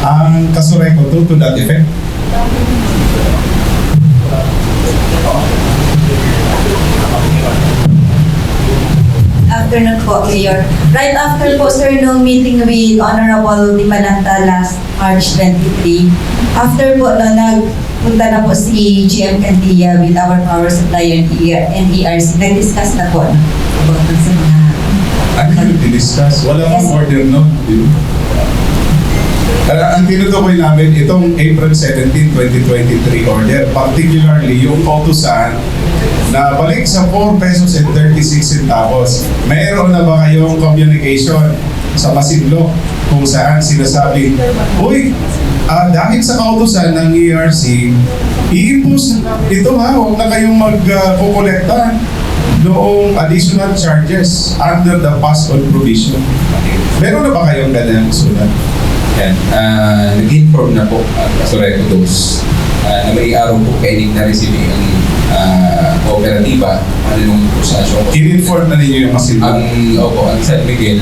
ang Kasureco to, to that effect? Afternoon po, Mayor. Right after po, sir, nung meeting with Honorable Di Malanta last March twenty-three, after po, no, nagpunta na po si G M Candilla with our power supplier and E R C. Nag-discuss na po, no, about sa mga Ano yung diniscuss? Wala pang order nun. Di ba? Ah, ang tinutukoy namin, itong April seventeen, twenty twenty-three order, particularly yung kautusan na balik sa four pesos and thirty-six centavos. Mayroon na ba kayong communication sa Masinloc kung saan sinasabi, uy, ah, dahil sa kautusan ng E R C, i-impose ito ha, huwag na kayong mag-kukolekta noong additional charges under the pass-on provision. Meron na ba kayong ganyang sulat? Yan. Ah, nag-inform na po ang Kasureco dos ah, na may araw po kaining na-receive ang ah, kooperatiba, ano yung proseso. In-inform na ninyo yung Masinloc? Ang, opo, ang San Miguel.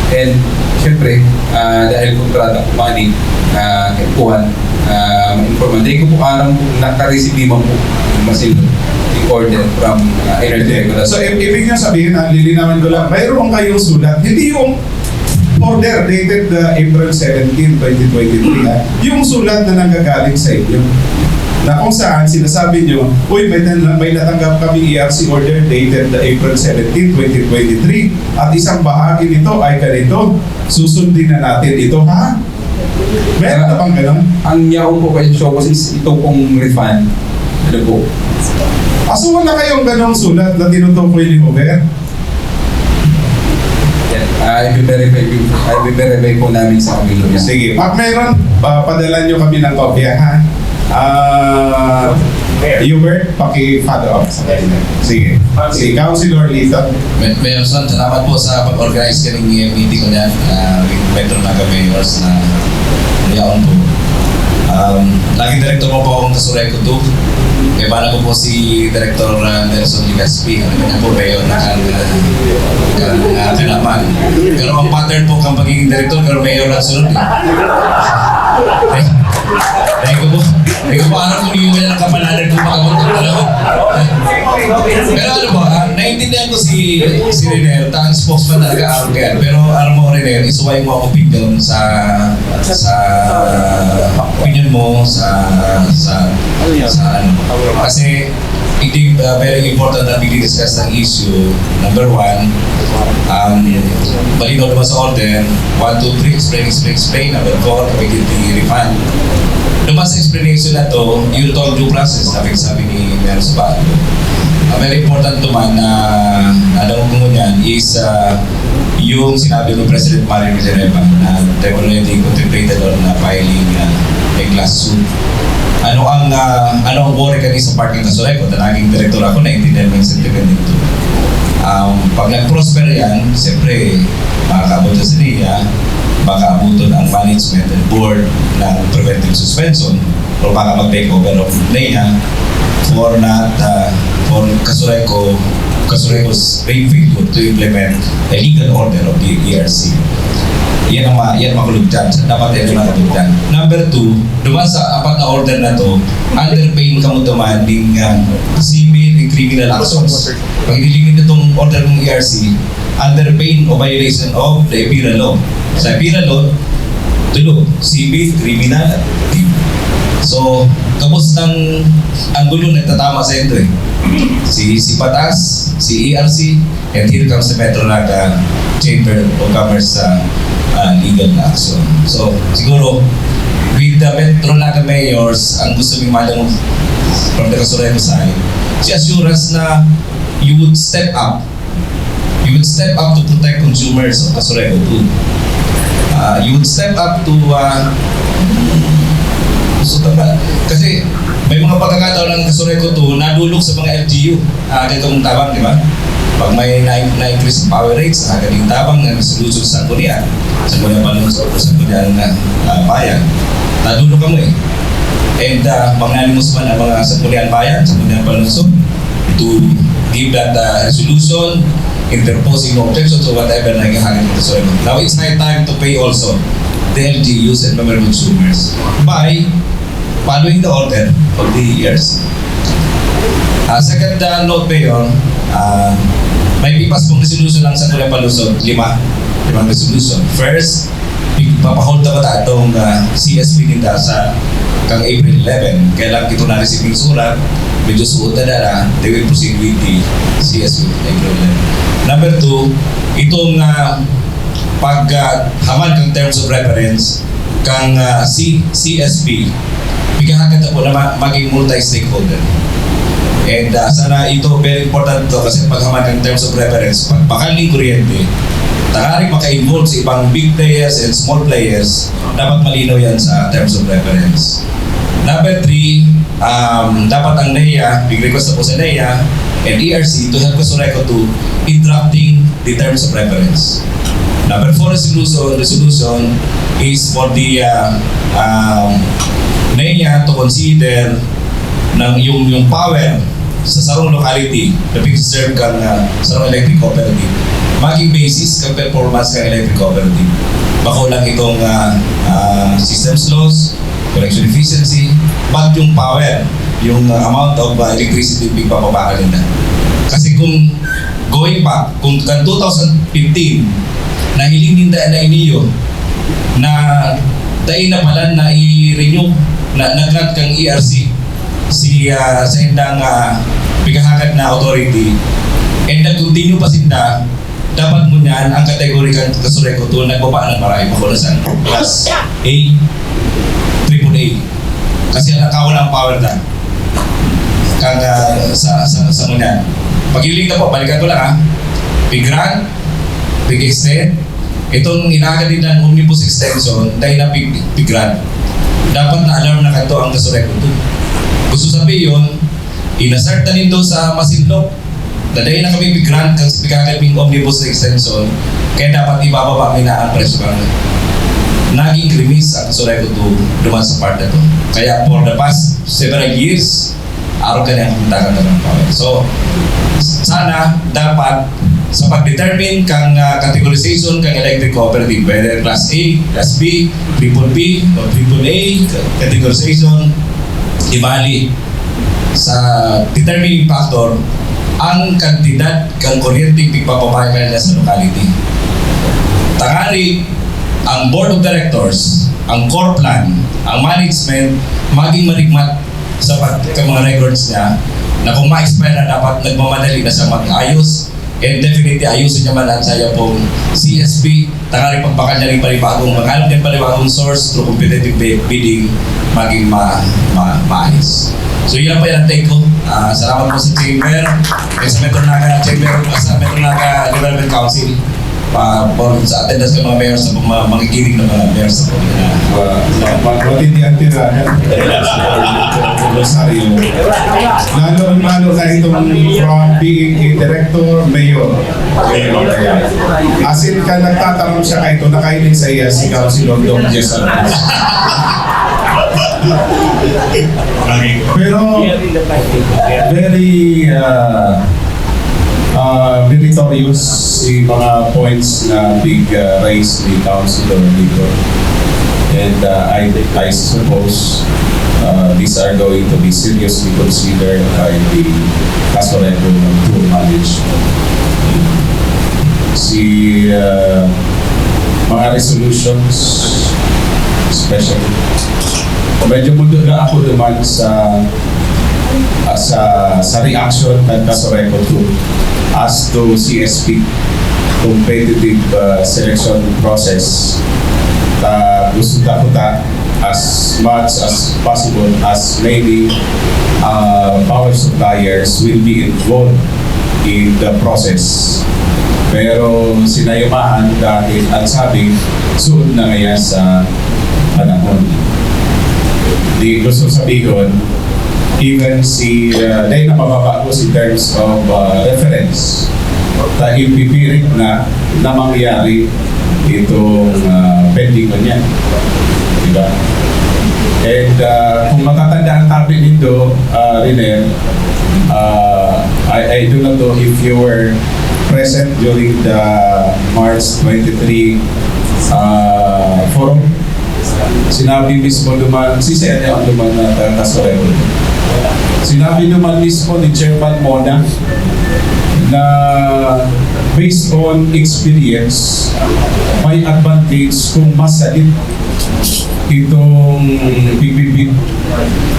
And, syempre, ah, dahil kontrata po money, ah, kaipuhan, ah, ma-informan. Dahil ko po aram kung naka-receive man po yung Masinloc, yung order from ah, Energy Regulatory. So, i- ibig nyo sabihin, ah, lilinawan ko lang, mayroon kayong sulat. Hindi yung order dated uh, April seventeen, twenty twenty-three, ha? Yung sulat na nanggagaling sa inyo. Na kung saan sinasabi nyo, uy, may, tan- may natanggap kami E R C order dated the April seventeen, twenty twenty-three, at isang bahagi nito ay ganito, susundin na natin ito, ha? Meron na bang ganon? Ang yaon po kay Showcase is ito pong refund. Ano po? Ah, so wala kayong ganong sulat na tinutukoy ni Hubert? Yan. Ah, i-verify po, i-verify po namin sa kabilo niya. Sige, pag meron, pa padala nyo kami ng kopya, ha? Ah, Hubert, paki-follow up sa kanila. Sige. Si Councilor Lito. May, Mayor Son, salamat po sa pag-organize kaning meeting ko niyan. Uh, Metro Naga Mayors na yaon po. Um, naging director po po akong Kasureco two. Kaya bala ko po si Director uh, Nelson Legaspi. Ano niya po, mayor na kan uh, kan uh, kanaman. Pero ang pattern po kang pagiging director, pero mayor ang sunod. Eh. Dahil ko po, dahil ko po alam kung yung wala nakapalanan kung makabot ng dalawa. Pero ano ba, ah, naiintindihan ko si, si Renel, tan spokesman talaga ako kaya. Pero alam mo, Renel, isuway mo ako opinion sa, sa opinion mo sa, sa, sa ano. Kasi, hindi, uh, very important na dinidiscuss ng issue. Number one, um, Malinaw naman sa order, one, two, three, explain, explain, explain, number four, immediately refund. Naman sa explanation na to, yun to ang due process, sabi, sabi ni Mayor Sabato. Ang very important to man na nadangog mo niyan is uh, yung sinabi ni President Mario Villanueva na they've already contemplated on uh, filing uh, a class suit. Ano ang uh, ano ang worry kani sa part ng Kasureco? Na naging direktor ako, naintindihan mo yung sentiment nito. Um, pag nag-prosper yan, siyempre, makakaabot sa NEA, makaabuton ang management and board ng preventive suspension o baka mag-take over of NEA for not, uh, for Kasureco, Kasureco's grave failure to implement a legal order of the E R C. Yan ang, ma- yan ang makulog dyan. Dapat yan ang makulog dyan. Number two, duman sa apat na order na to, under pain kamo duman ning uh, civil and criminal actions. Pag nilingin itong order ng E R C, under pain o violation of the EPIRA law. Sa EPIRA law, tulo, civil, criminal, at civil. So, kabos ng ang gulo nagtatama sa ito eh. Si, si Patas, si E R C, and here comes the Metro Naga Chamber of Commerce sa uh, legal na action. So, siguro, with the Metro Naga mayors, ang gusto mong malang from the Kasureco side, si assurance na you would step up you would step up to protect consumers of Kasureco two. Uh, you would step up to uh, gusto tama. Kasi may mga pagkakataon ng Kasureco two nadulog sa mga L G U. Uh, ganitong tabang, di ba? Pag may na-increase ang power rates, uh, ganitong tabang na resolution sa kulian. Sa kulian pa sa kulian na uh, bayan. Nadulog kamo eh. And uh, magnanimos man ang mga sa kulian bayan, sa kulian panlungsod, to give that uh, resolution, interposing no objections or whatever na ihahagit ng Kasureco. Now, it's high time to pay also the L G Us and member consumers by following the order of the years. Uh, second uh, note, Mayor, uh, may pipas pong resolution lang sa Kulang Palusot, lima. Limang resolution. First, papahold na ba itong uh, C S P ninda sa kang April eleven? Kaya lang ito na-receive yung surat, medyo suot na dala, they will proceed with the C S P April eleven. Number two, itong uh, pag uh, haman kang terms of reference kang uh, C- CSP, pighahakat na po na ma- maging multi-stakeholder. And uh, sana ito, very important to kasi pag haman kang terms of reference, pag bakal ng kuryente, tangaring maka-involve sa ibang big players and small players, dapat malinaw yan sa terms of reference. Number three, um, dapat ang NEA, big request na po sa NEA and ERC to help Kasureco to in drafting the terms of reference. Number four resolution, resolution is for the uh, um, NEA to consider ng yung yung power sa sarong locality na pag-serve kang uh, sarong electric cooperative maging basis kang performance kang electric cooperative. Bako lang itong uh, uh, systems loss, collection efficiency, but yung power, yung uh, amount of uh, electricity pigpapabakal nila. Kasi kung going back, kung kan two thousand fifteen, nahiling ninda na iniyo na dai na pala na i-renew na nag-grant kang ERC si uh, sa indang uh, pighahakat na authority and nag-continue pa sinda, dapat mo niyan ang category kan Kasureco two nagbaba ng maray, makunasan class A, triple A. Kasi ang nakawa ng power na kang uh, sa, sa, sa muna. Pag-iling na po, balikan ko lang ha. Pig-grant, pig-extend, itong inagad din ng omnibus extension, dahil na pig-grant. Dapat na-alarm na kanto ang Kasureco two. Gusto sabihin yun, inasert na nindo sa Masinloc na dahil na kami pig-grant kan sa pigkakabing omnibus extension, kaya dapat ibababa mi na ang presyo kami. Naging grimis ang Kasureco two duman sa part na to. Kaya for the past several years, araw ka niyang puntakan ka ng power. So, sana dapat sa pag-determine kang uh, categorization kang electric cooperative, whether class A, class B, triple B, o triple A categorization, di bali sa determining factor ang kantidad kang kuryente pigpapabayad kanila sa locality. Tangani ang board of directors, ang core plan, ang management maging marigmat sa pag ka mga records niya na kung ma-expire na dapat nagmamadali na sa mag-ayos And definitely, ayusin niya man ang saya pong C S P, tanganing pagbakan niya rin panibagong, maghanap niya panibagong source through competitive bid- bidding, maging ma, ma, maayos. So, yun lang po yung take ko. Ah, salamat po sa Chamber, and sa Metro Naga Chamber, sa Metro Naga Development Council, pa, for, sa attendance ng mga mayor, sa mga makikinig ng mga mayor sa mga Uh, ma- matindi ang tirahan. Rosario. Lalo, lalo na itong from being a director, mayor. As in, ka nagtataram siya kay ito, nakahiling sa iya si Councilor Dong Jess Alvarez. Pero, very, uh, uh, meritorious si mga points na big uh, raise ni Councilor dito. And uh, I, I suppose uh, these are going to be seriously considered by the Casoreco two management. Si uh, mga resolutions, especially, medyo mundo na ako naman sa sa sa reaction ng Casoreco two as to C S P, competitive uh, selection process. Ta gusto ta kuta as much as possible, as many uh, power suppliers will be involved in the process. Pero sinayumahan dahil ang sabi, suod na ngayon sa panahon. Di gusto sabihin, even si uh, dahil na mababago in terms of uh, reference, dahil pipirit na na mangyari itong uh, pending na niya. Diba? And uh, kung matatandaan tabi nindo, uh, Riner, uh, I, I do not know if you were present during the March twenty-three uh, forum. Sinabi mismo naman, si Sir ang naman na uh, Casoreco. Sinabi naman mismo ni Chairman Mona na based on experience, may advantage kung masalit itong P P P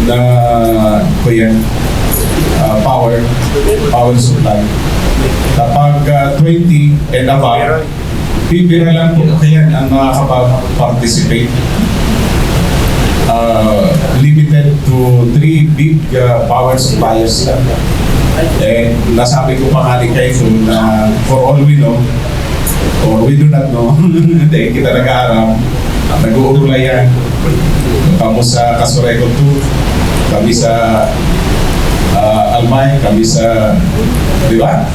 na kuyan, uh, power, power supply. Kapag uh, twenty and above, pipira lang po kaya ang mga kapag-participate. Uh, limited to three big uh, power suppliers lang. And nasabi ko pa nga ni Kaiso na for all we know, or we do not know, dahil kita nag-aaram, nag-uurulayan. Kamo sa Casoreco two, kami sa uh, Almay, kami sa, di ba?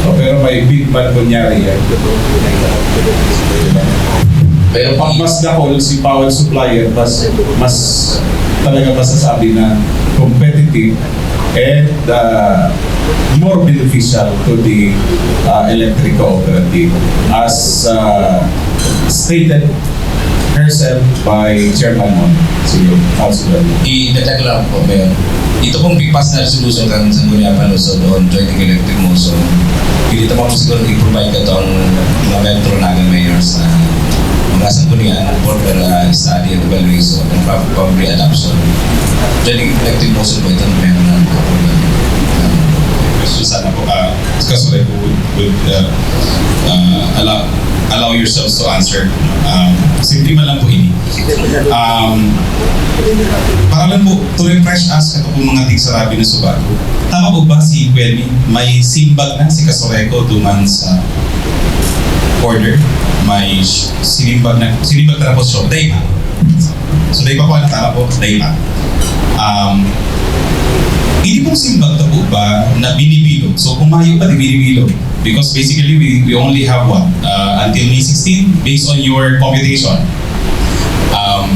O, pero may big man kunyari yan. Pero pag mas dakol si power supplier, mas, mas talaga masasabi na competitive and uh, more beneficial to the uh, electric cooperative as uh, stated herself by Chairman Mon. Sige, Councilor. I-detect lang po, Mayor. Ito pong pigpas na resolution kan Sangguniang Panlungsod on joining electric motion. Hindi ito po siguro i-provide ka itong mga Metro Naga Mayor sa mga sanggunian for their uh, study and evaluation and prob- probably adoption. Joining electric motion po ito, Mayor, na So sana po, uh, Casoreco would, would uh, uh, allow, allow yourselves to answer. Um, simple man lang po ini. Um, para lang po, to refresh us, ito po mga tigsarabi na subago. Tama po ba si Kuya Elmi, may simbag na si Casoreco duman sa order? May sh- sinimbag na, sinimbag na po siya. Dahil pa. So, dahil pa po, ano, tama po, dahil pa. Um, hindi pong simbag na po ba na binibilog? So, kung mayo pa, di binibilog. Because basically, we, we only have what? Uh, until May sixteen, based on your computation. Um,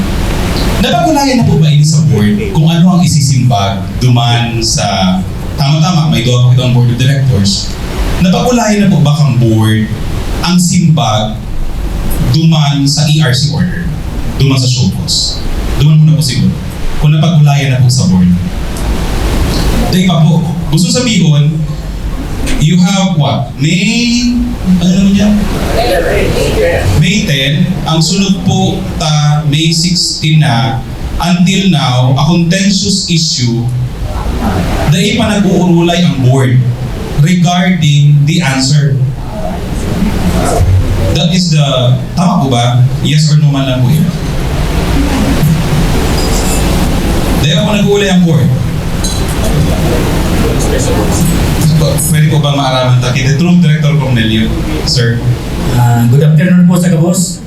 napagulayan na po ba ini sa board kung ano ang isisimbag duman sa, tama-tama, may duha po kitang board of directors. Napagulayan na po ba kang board ang simbag duman sa E R C order? Duman sa show cause? Duman muna po siguro. Kung napagulayan na po sa board. Dahil pa po, gusto sabihin, you have what? May, ano naman yan? May ten, ang sunod po ta May sixteen na, until now, a contentious issue, dahil pa nag-uurulay ang board. regarding the answer. That is the, tama po ba? Yes or no man lang po yun. Dahil ako nag-uulay ang board. Pwede po ba maaraman ta kita through Director Cornelio, sir? Ah, good afternoon po sa gabos.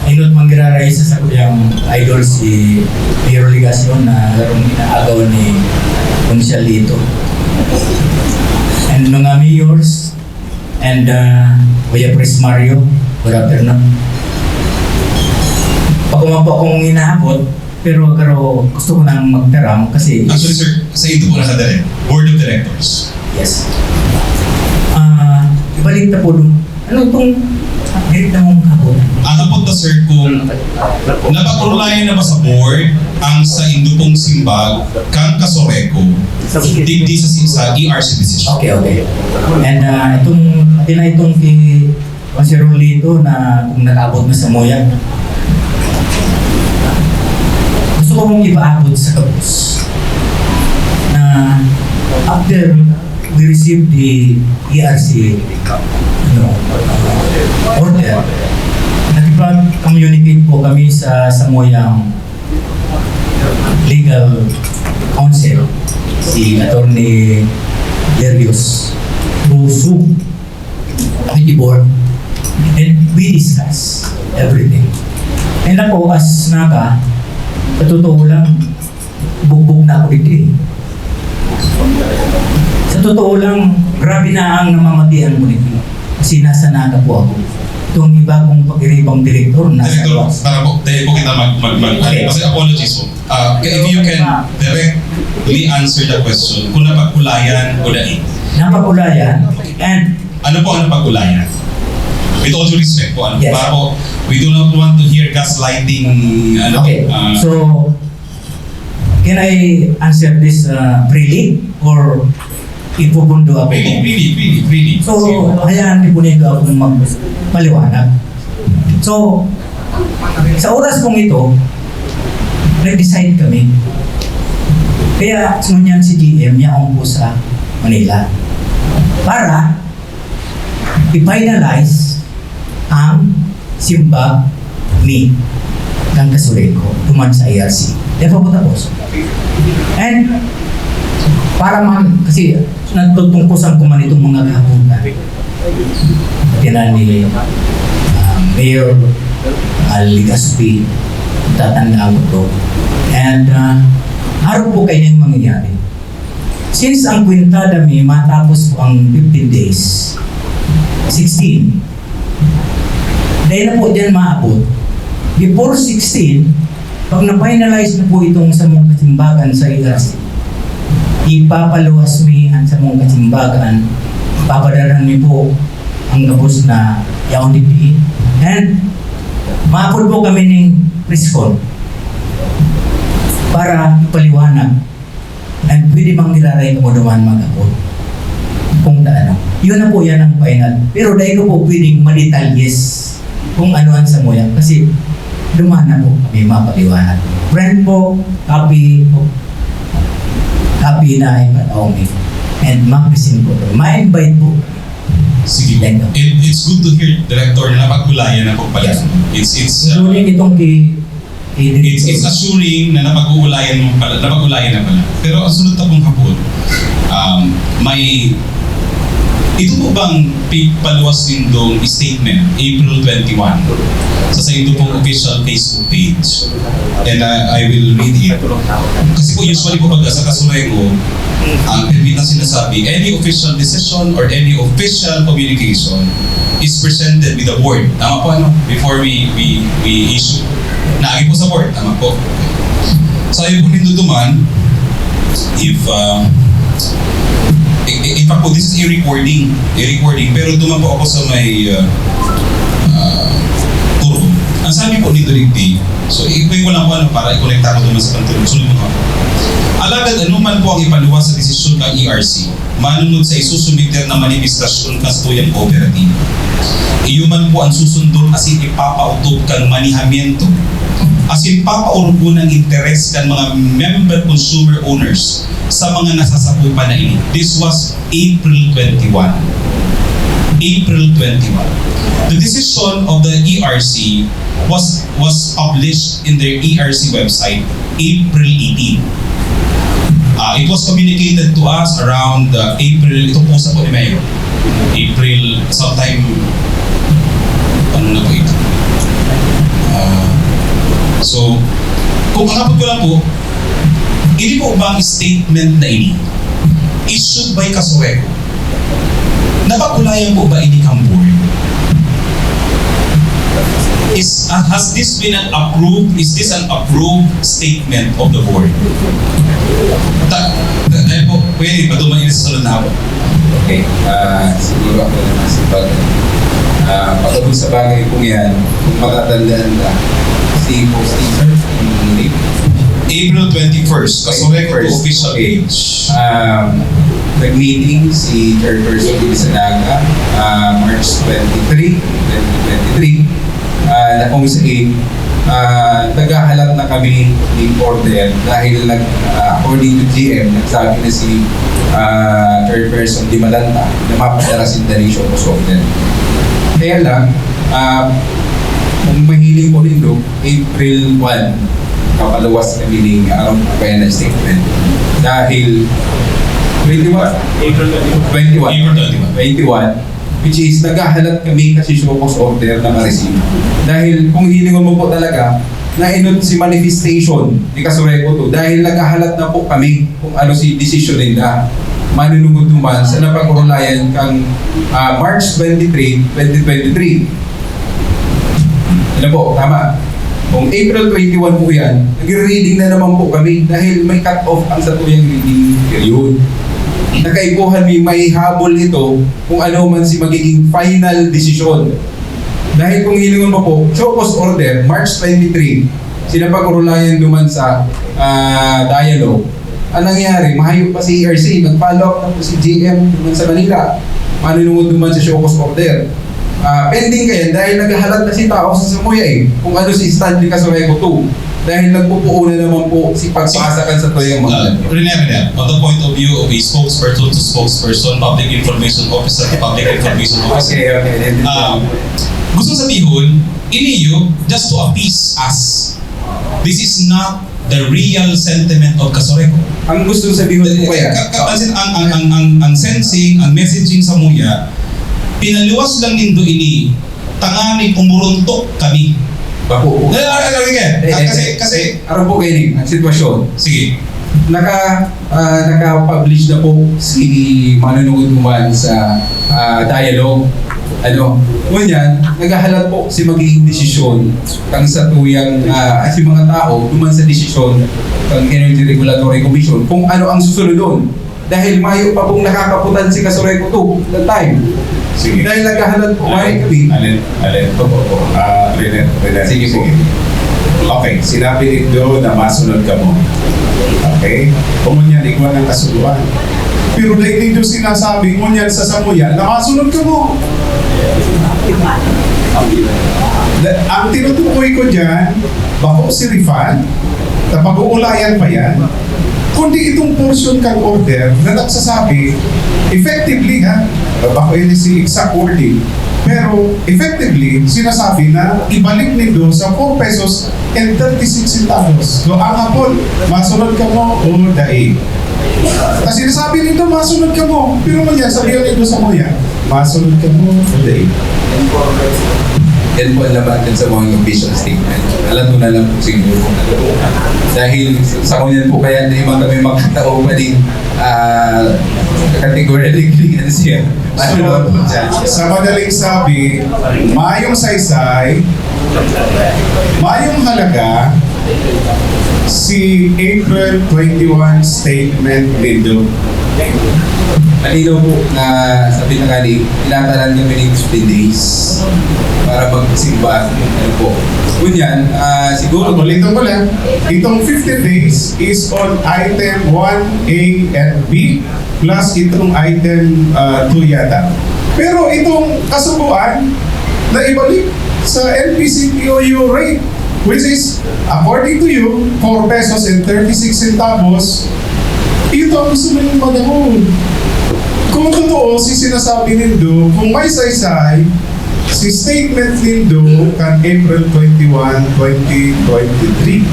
Inot manggiraray sa sakuyang idol si Mayor Legacion na larong inaagaw ni Konsehal Lito. And mga mayors, and uh, Kuya Pres Mario, good afternoon. Pag-uma po akong hinahapot, pero, pero gusto ko nang magtaram kasi... Actually, sir, sa inyo po nakadali, Board of Directors. Yes. Ah, ibalik na po dun. Ano itong update na mong kahapon? Ang abot na, sir, kung napag-ulayan na ba sa board ang sa indo pong simbag kang Casureco, digdi sa, sa E R C decision. Okay, okay. And uh, itong, pati na itong kay Jose Rolito na kung nag-abot na sa Moyag. Gusto ko mong ipaabot sa gabos na after we received the E R C, ano, order, nakipag-communicate po kami sa Samoyang Legal Counsel, si Attorney Darius, through Zoom with the board, and we discuss everything. And ako, as Naga, sa totoo lang, bugbog na ako dito eh. Sa totoo lang, grabe na ang namamatian ko nito. Kasi nasa Naga po ako. Itong iba kong pag-iribang direktor, nasa Director, labas. Para po, dahil po kita mag, mag, mag, Okay. Kasi apologies po. Ah, if you can directly answer the question, kung napag-ulayan o dahil. Napag-ulayan, and Ano po ang napag-ulayan? With all due respect po, ano, Yes. Para po, we do not want to hear gaslighting, ano, Okay, ah, so, can I answer this uh, freely or ipupundo ako? Really, really, really, really. So, hayaan niyo po nito akong magpaliwanag. So, sa oras pong ito, nag-decide kami. Kaya, ngunyan si G M, yaon po sa Manila. Para i-finalize ang simbag ni kan Casureco duman sa E R C. Di pa po tapos. And para man, kasi natutungkosan ko man itong mga kahaponan. Pati na ni ah, Mayor Al Legaspi, tatandaan ko to. And uh, harap po kayo yung mangyayari. Since ang kwintada mi matapos po ang fifteen days, sixteen, dahil na po dyan maabot. Before sixteen, pag na-finalize na po itong samong kasimbagan sa E R C, ipapaluwas mi ang samong kasimbagan, papadaran mi po ang gabos na yaon digdi. And maapod po kami ning press con para ipaliwanag. And pwede mang niraray kamo duman mag-abot kung taano. Yun na po yan ang final. Pero dahil ko po pwedeng madetalyes kung ano ang samuya. Kasi duman na po kami mapaliwanag. Friend po, happy po. Happy na ipataw mi. And mapisin po. Ma-invite po. Sige. It, it's good to hear, Director, na napag-ulayan na po pala. Yes. It's, it's, uh, Including itong kay, kay it's, it's assuring na napag-uulayan mo pala, napag-ulayan na pala. Pero ang sunod na pong hapon, um, may, ito po bang pigpaluwas nindong statement, April twenty-one, sa sa indo pong official Facebook page? And I, I will read it. Kasi po, usually po, pag sa Casureco, ang permit na sinasabi, any official decision or any official communication is presented with the board. Tama po, ano? Before we, we, we issue. Naagi po sa board. Tama po. Sabi po nindo duman, if, uh, i- i- in fact po, this is a recording. A recording. Pero duman po ako sa may, uh, uh, Turo. Ang sabi po ni Direk Dave, so, i-play ko lang po, ano, para i-connect ako naman sa pantulog. Sunod mo ako. Alagad anuman po ang ipaluwas sa desisyon ng E R C, manunod sa isusumiter na manifestasyon kan satuyang cooperative. Iyo man po ang susundon asin ipapautob kan manihamiento asin papaorog ang interes kan mga member consumer owners sa mga nasasakupan na ini. This was April twenty-one. April twenty-one. The decision of the E R C was was published in their E R C website April eighteen. Ah, it was communicated to us around uh, April, ito po sa po ni Mayor. April, sometime, ano na po ito? Ah, so, kung ang kapag ko lang po, ini po bang statement na ini, issued by Casureco? Napag-ulayan po ba ini kang board? Is, uh, has this been an approved, is this an approved statement of the board? Ta, ta, dahil po, pwede, paduman yun sa sunod na hapon. Okay, ah, siguro ako na masipag. Ah, pagkabog sa bagay kung yan, kung matatandaan ka, si Posting, hindi. April twenty-first, Casureco to official Okay. Page. Um, nag-meeting si Chairperson Bilisanaga, ah, March twenty-three, twenty twenty-three, ah, na kung saan, ah, naghahalat na kami ng order dahil nag, ah, according to G M, nagsabi na si, ah, Chairperson Dimalanta na mapadara sinda rin siya sa order. Kaya lang, ah, kung mahiling ko nindo, April one, kapaluwas kami ni Aaron Pupena statement. Dahil twenty-one, April twenty-one. twenty-one, April twenty-one. twenty-one, which is naghahalat kami kasi show cause order na ma-receive. Dahil kung hilingon mo po talaga, nainot si manifestation ni Casureco to dahil naghahalat na po kami kung ano si desisyon nila. Manunungod naman sa napag-urulayan kang ah, March twenty-three, twenty twenty-three. Ano po, tama. Kung April twenty-one po yan, nagre-reading na naman po kami dahil may cut-off ang satuyang reading period. Nakaipuhan may maihabol ito kung ano man si magiging final decision. Dahil kung hilingon mo po, show cause order, March twenty-three, sila pag-urulayan duman sa ah, dialogue. Ang nangyari, mahayo pa si E R C, nag-follow up na po si G M duman sa Manila. Manunungod duman sa show cause order. Ah, pending kayan dahil naghahalat na si tao sa Samuya eh, kung ano si Stanley Casureco two. Dahil nagpupuo na naman po si pagpasa kan satuyang mga Uh, Rene, Rene, on the point of view of a spokesperson to spokesperson, public information officer to public information officer. Okay, okay. Ah, gusto sabihon, iniyo, just to appease us, this is not the real sentiment of Casureco. Ang gusto sabihin ko kaya, Ka- ka- kasi ang, ang, ang, ang, ang sensing, ang messaging Samuya, pinaluwas lang nindo ini, tanganing umuruntok kami. Bako po. Eh, ah, ah, ah, ah, Eh, ah, eh, kasi, eh, kasi, Araw po kayo, ang sitwasyon. sige. Naka, ah, naka-publish na po si manunungod mo man sa ah, dialogue. Ano, ngunyan, naghahalat po si magiging desisyon kang sa tuyang, ah, si mga tao duman sa desisyon kang Energy Regulatory Commission kung ano ang susunodon. Dahil mayo pa pong nakakaputan si Casureco two that time. Sige. Dahil naghahalat po, may Alin, kami. alin, alin. Opo, opo. Ah, Rene, Rene. Sige po. Okay, sinabi nindo na masunod kamo. Okay? Kung ngunyan, ikaw ng kasuguan. Pero dahil nindo sinasabi, ngunyan sa Samuya, na masunod kamo. Na- Ang tinutukoy ko dyan, bako si refund, na pag-uulayan pa yan, kundi itong portion kang order na nagsasabi, effectively ha, bako yun si exact wording, pero effectively, sinasabi na ibalik nindo sa four pesos and thirty-six centavos. So, ang hapon, masunod kamo o dai. Kasi sinasabi nindo, masunod kamo. Pero man yan, sabihan nindo Samuya, masunod kamo o dai. Yan po ang laman din sa mga official statement. Alam ko na lang po siguro. Dahil sa ngunyan po kaya na yung mga kami magkatao pa din, ah, categorically ano siya. Ano naman po dyan? Sa madaling sabi, mayong saysay, mayong halaga, si April twenty-one statement nindo. Malinaw po na sabi na nga ni, tinatalan kami ng fifteen days para magsimba. Ano po? Ngunyan, ah, siguro Ulitin ko lang, itong fifty days is on item one A and B plus itong item uh, two yata. Pero itong kasubuan na ibalik sa N P C P O U rate Which is, according to you, four pesos and thirty-six centavos, ito ang gusto mong madangog. Kung totoo si sinasabi nindo, kung may saysay, si statement nindo kan April twenty-one, twenty twenty-three.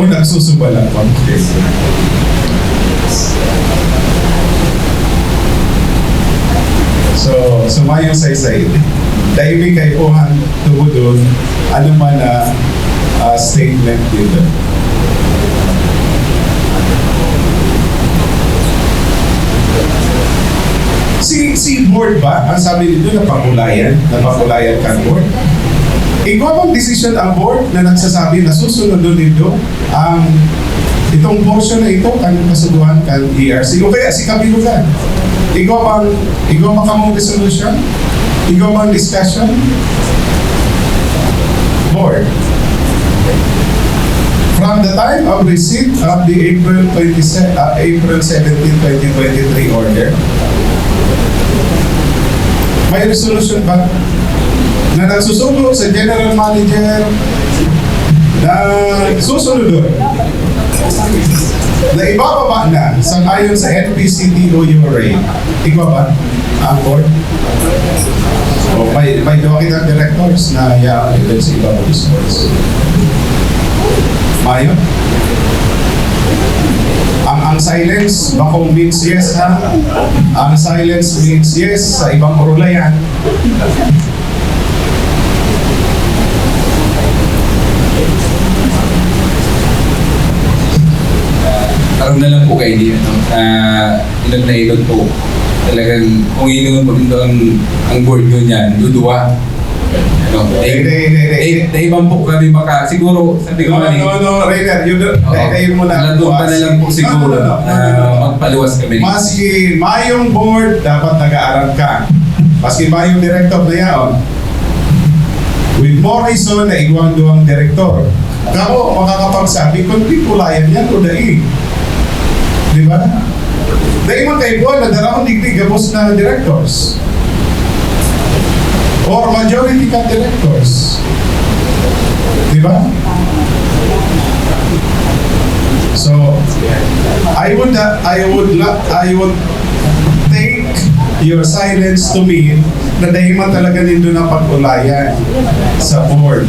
O nagsusubalang pa. So, so mayong saysay. Dahil may kaipuhan, tubodon, ano man na ah, statement dito. Si, si board ba, ang sabi nito, napakulayan, napakulayan kan board? Igwa bang decision ang board na nagsasabi na susunod dito ang itong portion na ito kan kasuguhan kan E R C o kaya si kabilugan? Igwa bang, igwa ba kamong resolution? Igwa bang discussion? Board. From the time of receipt of the April twenty, uh, April seventeen, twenty twenty-three order, may resolution ba na nagsusugo sa general manager na susunod doon na ibababa na sang ayon sa N P C T O U rate? Igwa ba ang board? O may, may duwa kita directors na yaon dito sa ibang sports. Mayo? Ang, ang silence, bako means yes, ha? Ang silence means yes, sa ibang orulayan. Aram na lang po kayo niyo, no? Ah, inot na inot po. Talagang kung inuon po nito ang, ang board nyo niyan, duduwa. No? Hindi, hindi, hindi. Dahil, dahil bang po kami maka, siguro, sabi ko No, nga ni, no, no, Rainer, you don't, Oo. kayo muna. Lahat doon pa na lang po siguro. No, no, no, no, no, no, no. Ah, magpaluwas kami. Maski mayong board, dapat nag-aaral ka. Maski mayong director na yaon. With more reason na igwang duwang director. Kamo, makakapagsabi kung pipulayan yan o dai. Di ba? Dai man kayo buwan na darahon digdi gabos na directors. Or majority ka directors. Di ba? So, I would, uh, I would, la- I would take your silence to mean na dai man talaga nindo napag-ulayan sa board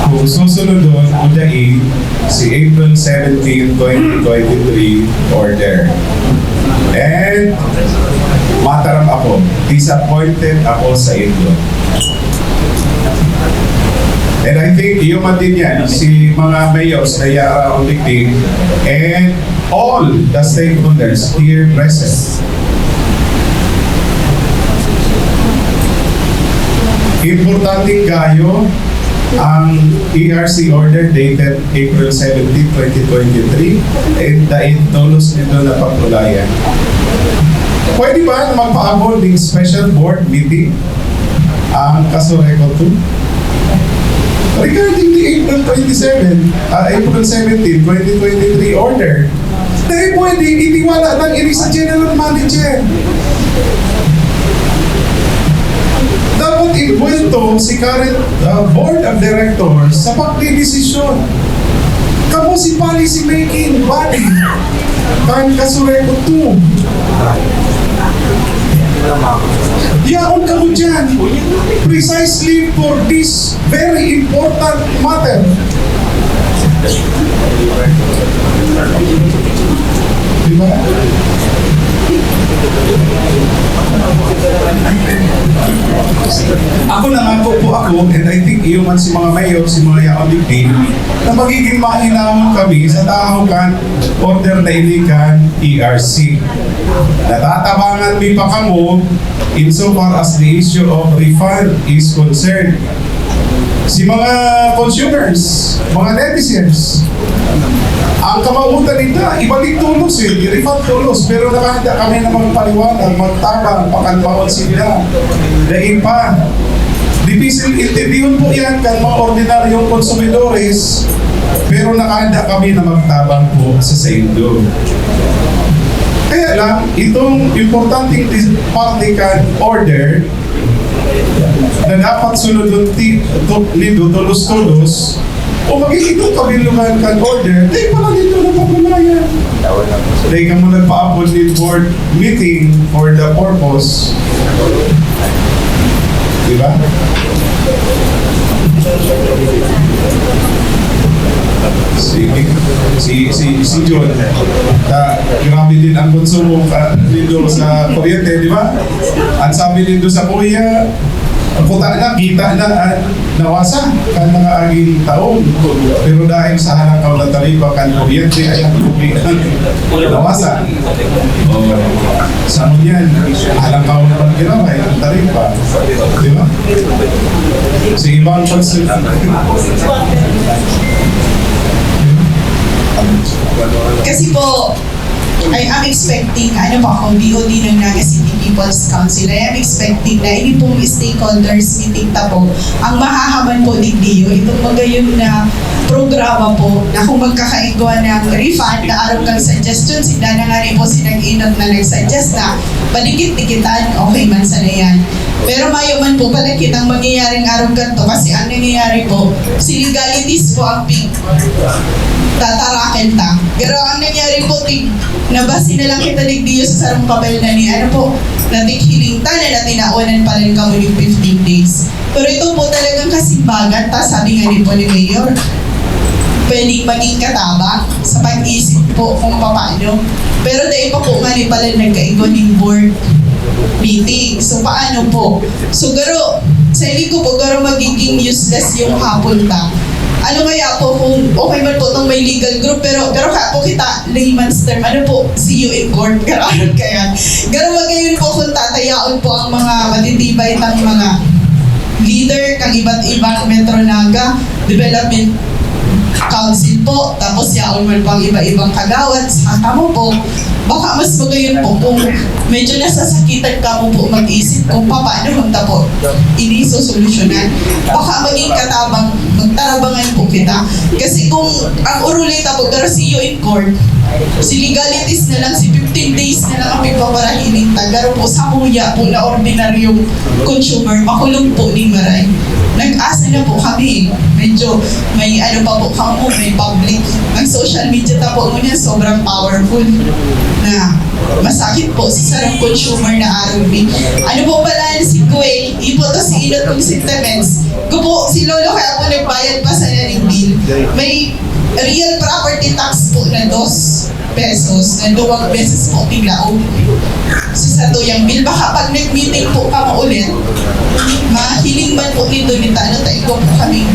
kung susunodon o dai si April seventeen, twenty twenty-three order. And mataram ako, disappointed ako sa inyo. And I think iyo man din yan, si mga mayors na yara on the team, and all the stakeholders here present. Importante kayo ang E R C order dated April seventeen, twenty twenty-three, and dai tolos nindo napag-ulayan. Pwede ba na magpaabot ng special board meeting ang Casureco two? Regarding the April twenty-seven, ah, April seventeen, twenty twenty-three order, dai pwede itiwala lang ini sa general manager. Dapat inbuwelto si current, ah, board of directors sa pagdedesisyon. Kamo si policy making body kan Casureco two. Yaon kamo dyan precisely for this very important matter. Di ba? Ako, nangako po ako, and I think iyo man si mga mayor, si mga yaon digdi, na magiging mahinahon kami sa tahaw kan order na ini kan E R C. Natatabangan mi pa kamo insofar as the issue of refund is concerned. Si mga consumers, mga netizens, ang kamawotan nila, ibalik tolos eh, i-refund tolos. Pero nakahanda kami na magpaliwanag, magtabang, pakalmaon sila. Dahil pa, dipisil intindihon po yan kan mga ordinaryong konsumidores, pero nakahanda kami na magtabang po sa saindo. Kaya lang, itong importanteng dis- parte kan order, na dapat sunodon ti, to, nindo tolos-tolos, o magiging kabilugan kan order, di pa lang ito napatunayan. Dahil ka mo nagpaapod ni board meeting for the purpose. Di ba? Si, si, si, si John, ta, grabe din ang konsumo ka, nindo sa kuryente, di ba? Ang sabi nindo sa kuya, ang puta na, kita na, ah, nawasa kan mga aging taon. Pero dahil sa halangkaw na taripa kan kuryente, ay ang tubig ang nawasa. O, sa ngunyan, halangkaw naman giraray ang taripa. Di ba? Sige, ibang question. Kasi po, I am expecting, ano po ako, B O D ng Naga City People's Council. I am expecting na ini pong stakeholders meeting ta po, ang mahahaman po digdiyo, itong magayon na programa po, na kung magkakaigwa ng refund na arog kang suggestion, sinda na nga rin po sinag-inot na nag-suggest na padikit-dikitan, okay man sana yan. Pero mayo man po pala kitang mangyayaring arog kanto kasi ang nangyayari po, si legalities po ang pig tatarakel ta. Pero ang nangyari po, tig, nabasi na lang kita digdiyo sa sarong papel na ni, ano po, natikhiling ta na natinaonan pa rin kamo yung fifteen days. Pero ito po talagang kasimbagan ta, sabi nga ni po ni Mayor, pwedeng maging katabang sa pag-isip po kung paano. Pero dahil pa po nga ni pala nagkaigwa ning board meeting. So, paano po? So, garo, sa hiling ko po, garo magiging useless yung hapon ta. Ano kaya po kung okay man po itong may legal group, pero, pero kaya po kita layman's term, ano po, see you in court, garo kaya. Garo magayon po kung tatayaon po ang mga matitibay tang mga leader kang iba't ibang Metro Naga Development Council po, tapos yaon man pang iba-ibang kagawad sa kamo po, baka mas magayon po kung medyo nasasakitan kamo po mag-isip kung paano ta po ini sosolusyonan. Baka maging katabang, magtarabangan po kita. Kasi kung ang uruli ta po, pero see you in court, si legalities na lang, si fifteen days na lang ang pagpaparahiling ta. Garo po sa kuya po na ordinaryong consumer, makulong po ni maray. Nag-asa na po kami. Medyo may ano pa po kamo, may public. Ang social media ta po ngunyan, sobrang powerful na masakit po sa sarong consumer na R O B. Ano po pala si Kuya? Ipo to si inot kong sentiments. Ko po, si Lolo kaya po nagbayad pa sa naning bill. May real property tax po na dos pesos na duwang beses po tiglaog sa satuyang bill. Baka pag nag-meeting po kamo ulit, mahiling man po nindo ni Tano, taigwa po kaming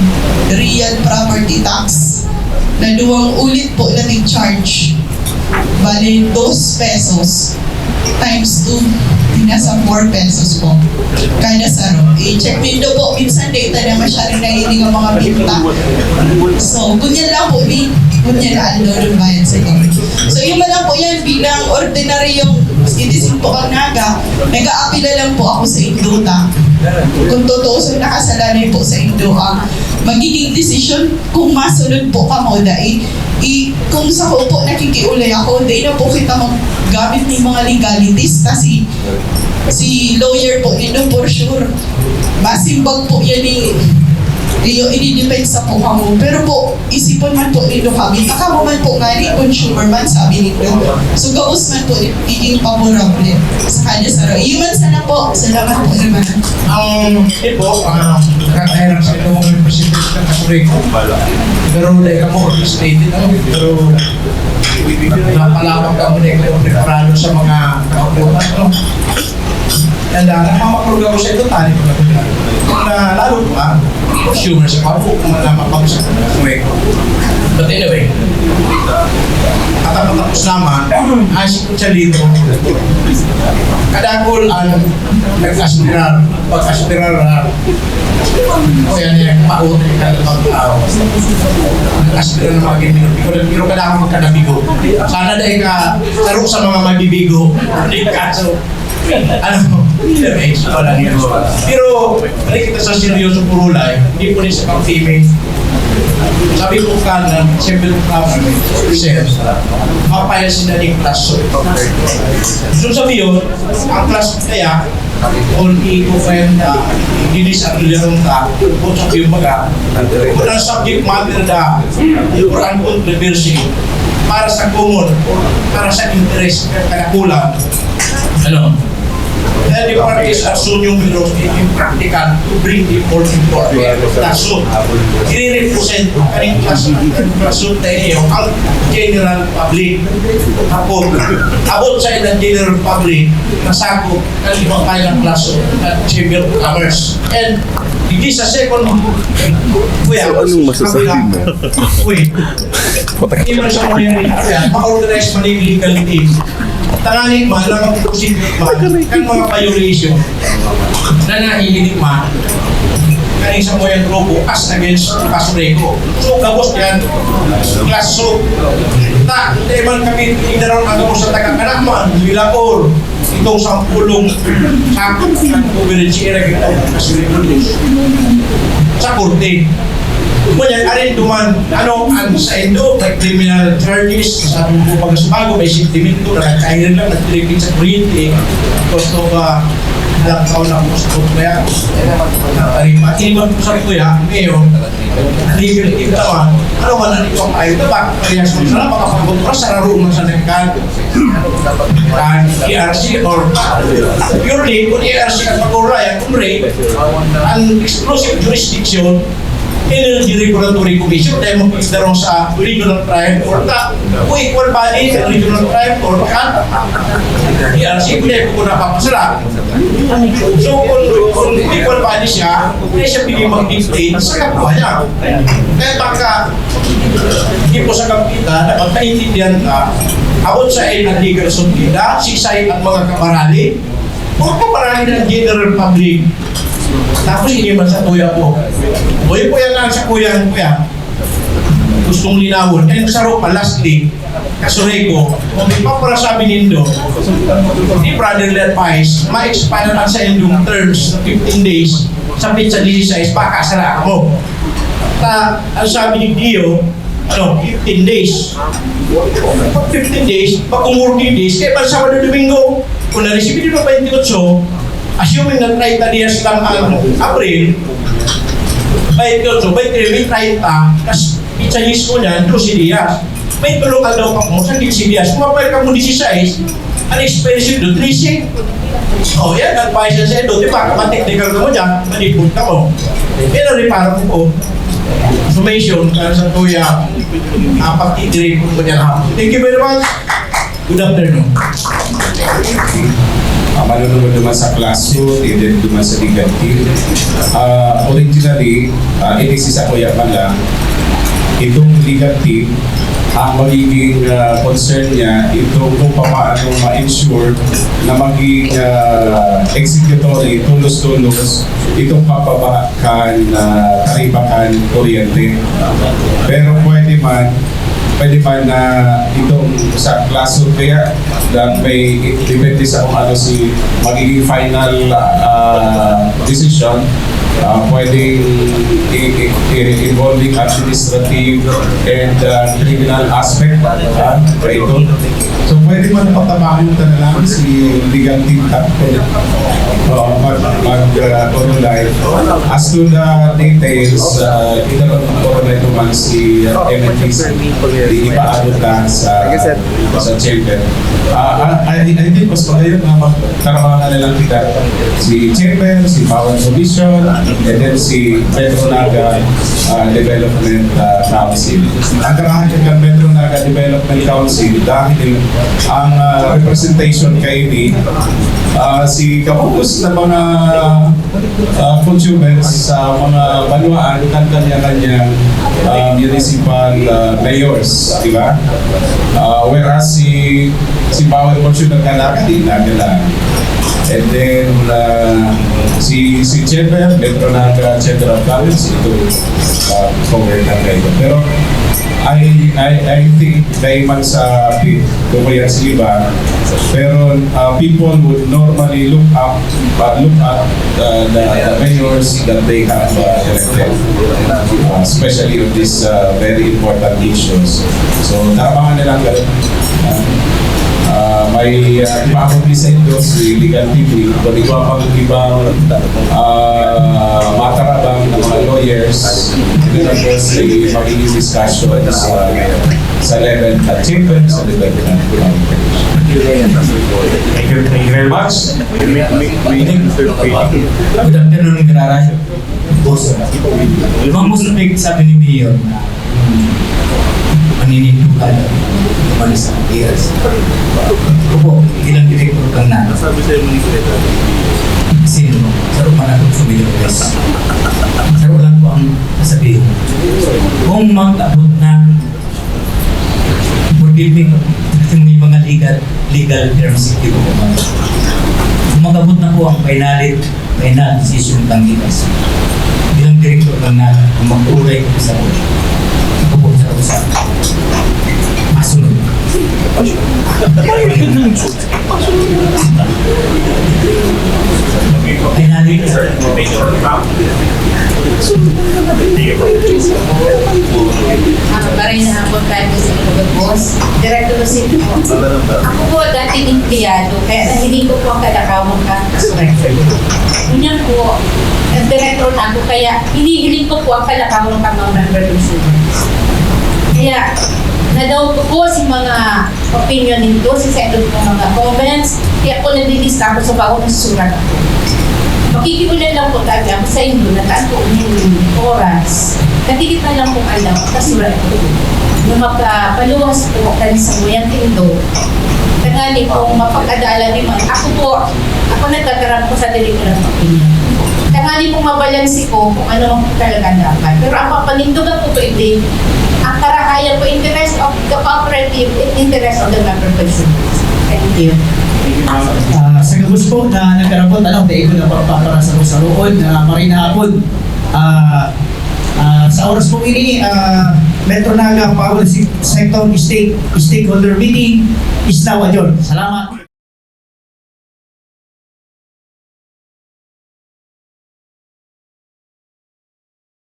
real property tax na duwang ulit po na tig-charge. Bale, dos pesos times two, nasa four pesos po. Kada saro. I-check nindo po, minsan data na masyadong naiiling ang mga binta. So, ganyan lang po ni, ganyan na aldaw ng bayad sa inyo. So, yun man lang po yan, bilang ordinaryong citizen po ang Naga, nag-aapila lang po ako sa Induta. Kung totoo sa nakasalalay po sa Indo ang magiging desisyon kung masunod po kamo dai, i, kung sa ko po nakikiulay ako, dai na po kita maggamit ng mga legalities kasi si lawyer po nindo for sure. Masimbag po yan ni Rio, ini-defense sa po kamo. Pero po, isipon man po nindo kami. Kamo man po nga ni consumer man, sabi nindo. So, gabos man po ni pagiging favorable sa kanya sa Rio. Iyon man sana po. Salamat po naman. Ang ipo, ah, nakakahirap sa ito, may presidente ng Katoriko. Pero wala ka mo orchestrated, ano? Pero napalawag ka mo na yung preparado sa mga kaupunan, no? And uh, napamakulog ako sa ito, tali ko na na lalo pa, consumer sa pabo, kung wala mapag-usap ng Katoriko. But anyway, at ang patapos naman, as Chalito, kadakol ang nag-aspirar, pag-aspirar na, o yan yung pauti ka ng mga tao. Nag-aspirar ng mga ginagawa. Pero, pero kailangan magkanabigo. Sana dahil ka, saro sa mga mabibigo. Hindi kaso, ano, wala nito. Pero, balik kita sa seryoso purulay, hindi po rin sa pang-timing. Sabi ko ka na, siyempre, sir, mapayas na yung class. So, sabi yun, ang class kaya, Kung iko kayo na, hindi sa pilihan ta, kung sa piyong baga, kung ang subject matter na, or ang controversy, para sa common, para sa interest, kanakulan, ano, the parties are so numerous, it is practical to bring the important for the lawsuit. I-represent ang class, lawsuit na iyo, ang general public. About, about sa ilang general public, nasakop, Kaliwa kayo ng class at Chamber of Commerce. And hindi sa second, kuya, So, anong masasabi mo? Wait. Hindi man sa mga yan, kuya, ma-organize man yung legal team. Tanganing man, na mag-proceed man, kan mga violation na nahihiling man, kaning sa mga grupo as against Pasoreco. So, gabos yan, class so, na, hindi man kami, hindi na rin ang gabos sa taga-Kanaman, Vilacor, itong sampulong sakop ng coverage area, itong Pasoreco sa korte. Ngunyan, arin duman, ano ang sa indo, may criminal charges, sa atong po pagkasubago, may sentimento, na nagkairin lang, nagtiripin sa kuryente, gusto ba, alam ko na gusto ko kaya, nagtaripa, iwan ko sa kuya, ngayon, legal team naman, ano man ang ipang ayo, diba? Kaya sa mga, makapagpunta sa raro man sa nagkado. Kan E R C or purely kung E R C ang pag-urayan, kung rate, ang exclusive jurisdiction, Energy Regulatory Commission, dahil magpagdarong sa Regional Trial Court na, o equal body sa Regional Trial Court, kan E R C, hindi po napapasala. So, kung, kung equal body siya, kaya siya pili mag-dictate sa kapwa niya. Kaya pagka, hindi po sa kampita, dapat maintindihan ka, about sa ilang legal sundida, sisay ang mga kamarali, o kamarali ng general public. Tapos hindi man sa kuya po. O yun po yan lang sa kuya, kuya. Gustong linawon. And sa pa, lastly, Kasoreco, kung ipaparasabi nindo, di brotherly advice, ma-expire ang sa indong terms na fifteen days, sa petsa dieciséis, baka sara ako. Ta, ang sabi ni Dio, ano, fifteen days. Pag fifteen days, pag kung working days, kaya pag Sabado, Domingo, kung na-receive nyo pa twenty-eight, assuming na thirty days lang ang April, twenty-eight, twenty-nine, thirty, kas petsa dies ko niyan, doce dias. May tulo ka daw pa mo, sa quince dias. Kung mapayag ka mo dieciséis, ang expensive do, trese. Oh, yan, advice sa ito. Di ba, kapag technical ka mo dyan, malipot ka mo. Pero reparo ko po, information, para sa tuya, apat i-grade ko dyan hapon. Thank you very much. Good afternoon. Ah, manunungod naman sa class two, and then naman sa legal team. Ah, originally, ah, ini si Sakoya man lang, itong legal team, ang magiging, ah, concern niya, itong kung paano ma-ensure na maging, ah, executory, tulos-tulos, itong pagbabaha kan, ah, Karibakan Oriente. Pero pwede man, pwede man na itong sa class two kaya lang may depende sa kung ano si magiging final, ah, decision. Ah, pwedeng i-, i-, i-, involving administrative and, ah, criminal aspect, ah, pa ito. So, pwede mo na patabangan ka na lang si legal team tactical. Oo, mag, mag, ah, Toro Live. As to the details, ah, ito lang po na ito man si, ah, M N P C. Di ipaabot lang sa, sa chamber. Ah, ah, I, I think mas magayon na magtarabangan na lang kita. Si chamber, si Power Commission, and then si Metro Naga, ah, Development, ah, Council. Ang karahan kan Metro Naga Development Council dahil ang, ah, representation kaini, ah, si kapupos na mga, ah, consumers sa mga banwaan kan kanya-kanyang, ah, municipal, ah, mayors, di ba? Ah, whereas si, si Power Consumer Naga, di na kailangan. And then, ah, si, si Chamber, Metro Naga Chamber of Commerce, ito, ah, covered na kayo. Pero, I, I, I think, dahil man sa pi-, kung kaya sa iba, pero, ah, people would normally look up, ah, look at, ah, the, the mayors that they have, ah, elected, ah, especially on these, ah, very important issues. So, tama nga nilang ganun. Ah, Ah, may, ah, ipaabot ni sa inyo si legal team ni, kung ikaw pang ibang, ah, matarabang na mga lawyers, and then of course, si magiging discussion sa, sa level at chamber, sa level ng Thank you, thank you very much. Good afternoon, Miraray. Boss, limang mo sa sabi ni Mayor na maninintukan umalis sa Pias. Ako po, bilang direktor kang na. Sabi sa'yo mo ni Secretary. Sino? Saro pa na itong sumigaw, guys. Saro lang po ang sasabihin. Kung mag-abot na, forgive me, kasi may mga legal, legal terms, hindi ko po. Kung mag-abot na po ang final, final decision ng Gikas, bilang direktor ng na, ang mag-uuray ko sa ako. Ako po sa usa. Masunod. Ay, nani? Ah, maray na hapon tayo sa mga boss. Direktor Rosita po. Ako po, dating empleyado, kaya nahiling ko po ang kalakawan ka sa record. Ngunyan po, nag-direktor na ako, kaya hinihiling ko po ang kalakawan ka mga member ng students. Kaya, na-doubt ko po si mga opinion ninyo, si sa iton pong mga comments, kaya po naglilista ako sa bawat nasusurat ako. Makikiulan lang po tayo ako sa inyo na taan po yung oras. Kadikit na lang po alam, kasurat ko. Na makapaluwas po kan sa muyang tindo. Tangali po, mapagkadalan ni mga, ako po, ako nagkakaram ko sa dili ko lang opinion. Tangali po mabalanse ko kung ano ang talaga dapat. Pero ang papanindugan ko po, hindi, ang karahayan po, interest of the cooperative, interest of the member consumers. Thank you. Ah, sa gabos po na nagkarapot, ano, dahil ko na pagpapara sa saroon na maray na hapon. Ah, ah, sa oras po ini, ah, Metro Naga Power Se- Sector Stake, Stakeholder Meeting is now adjourned. Salamat.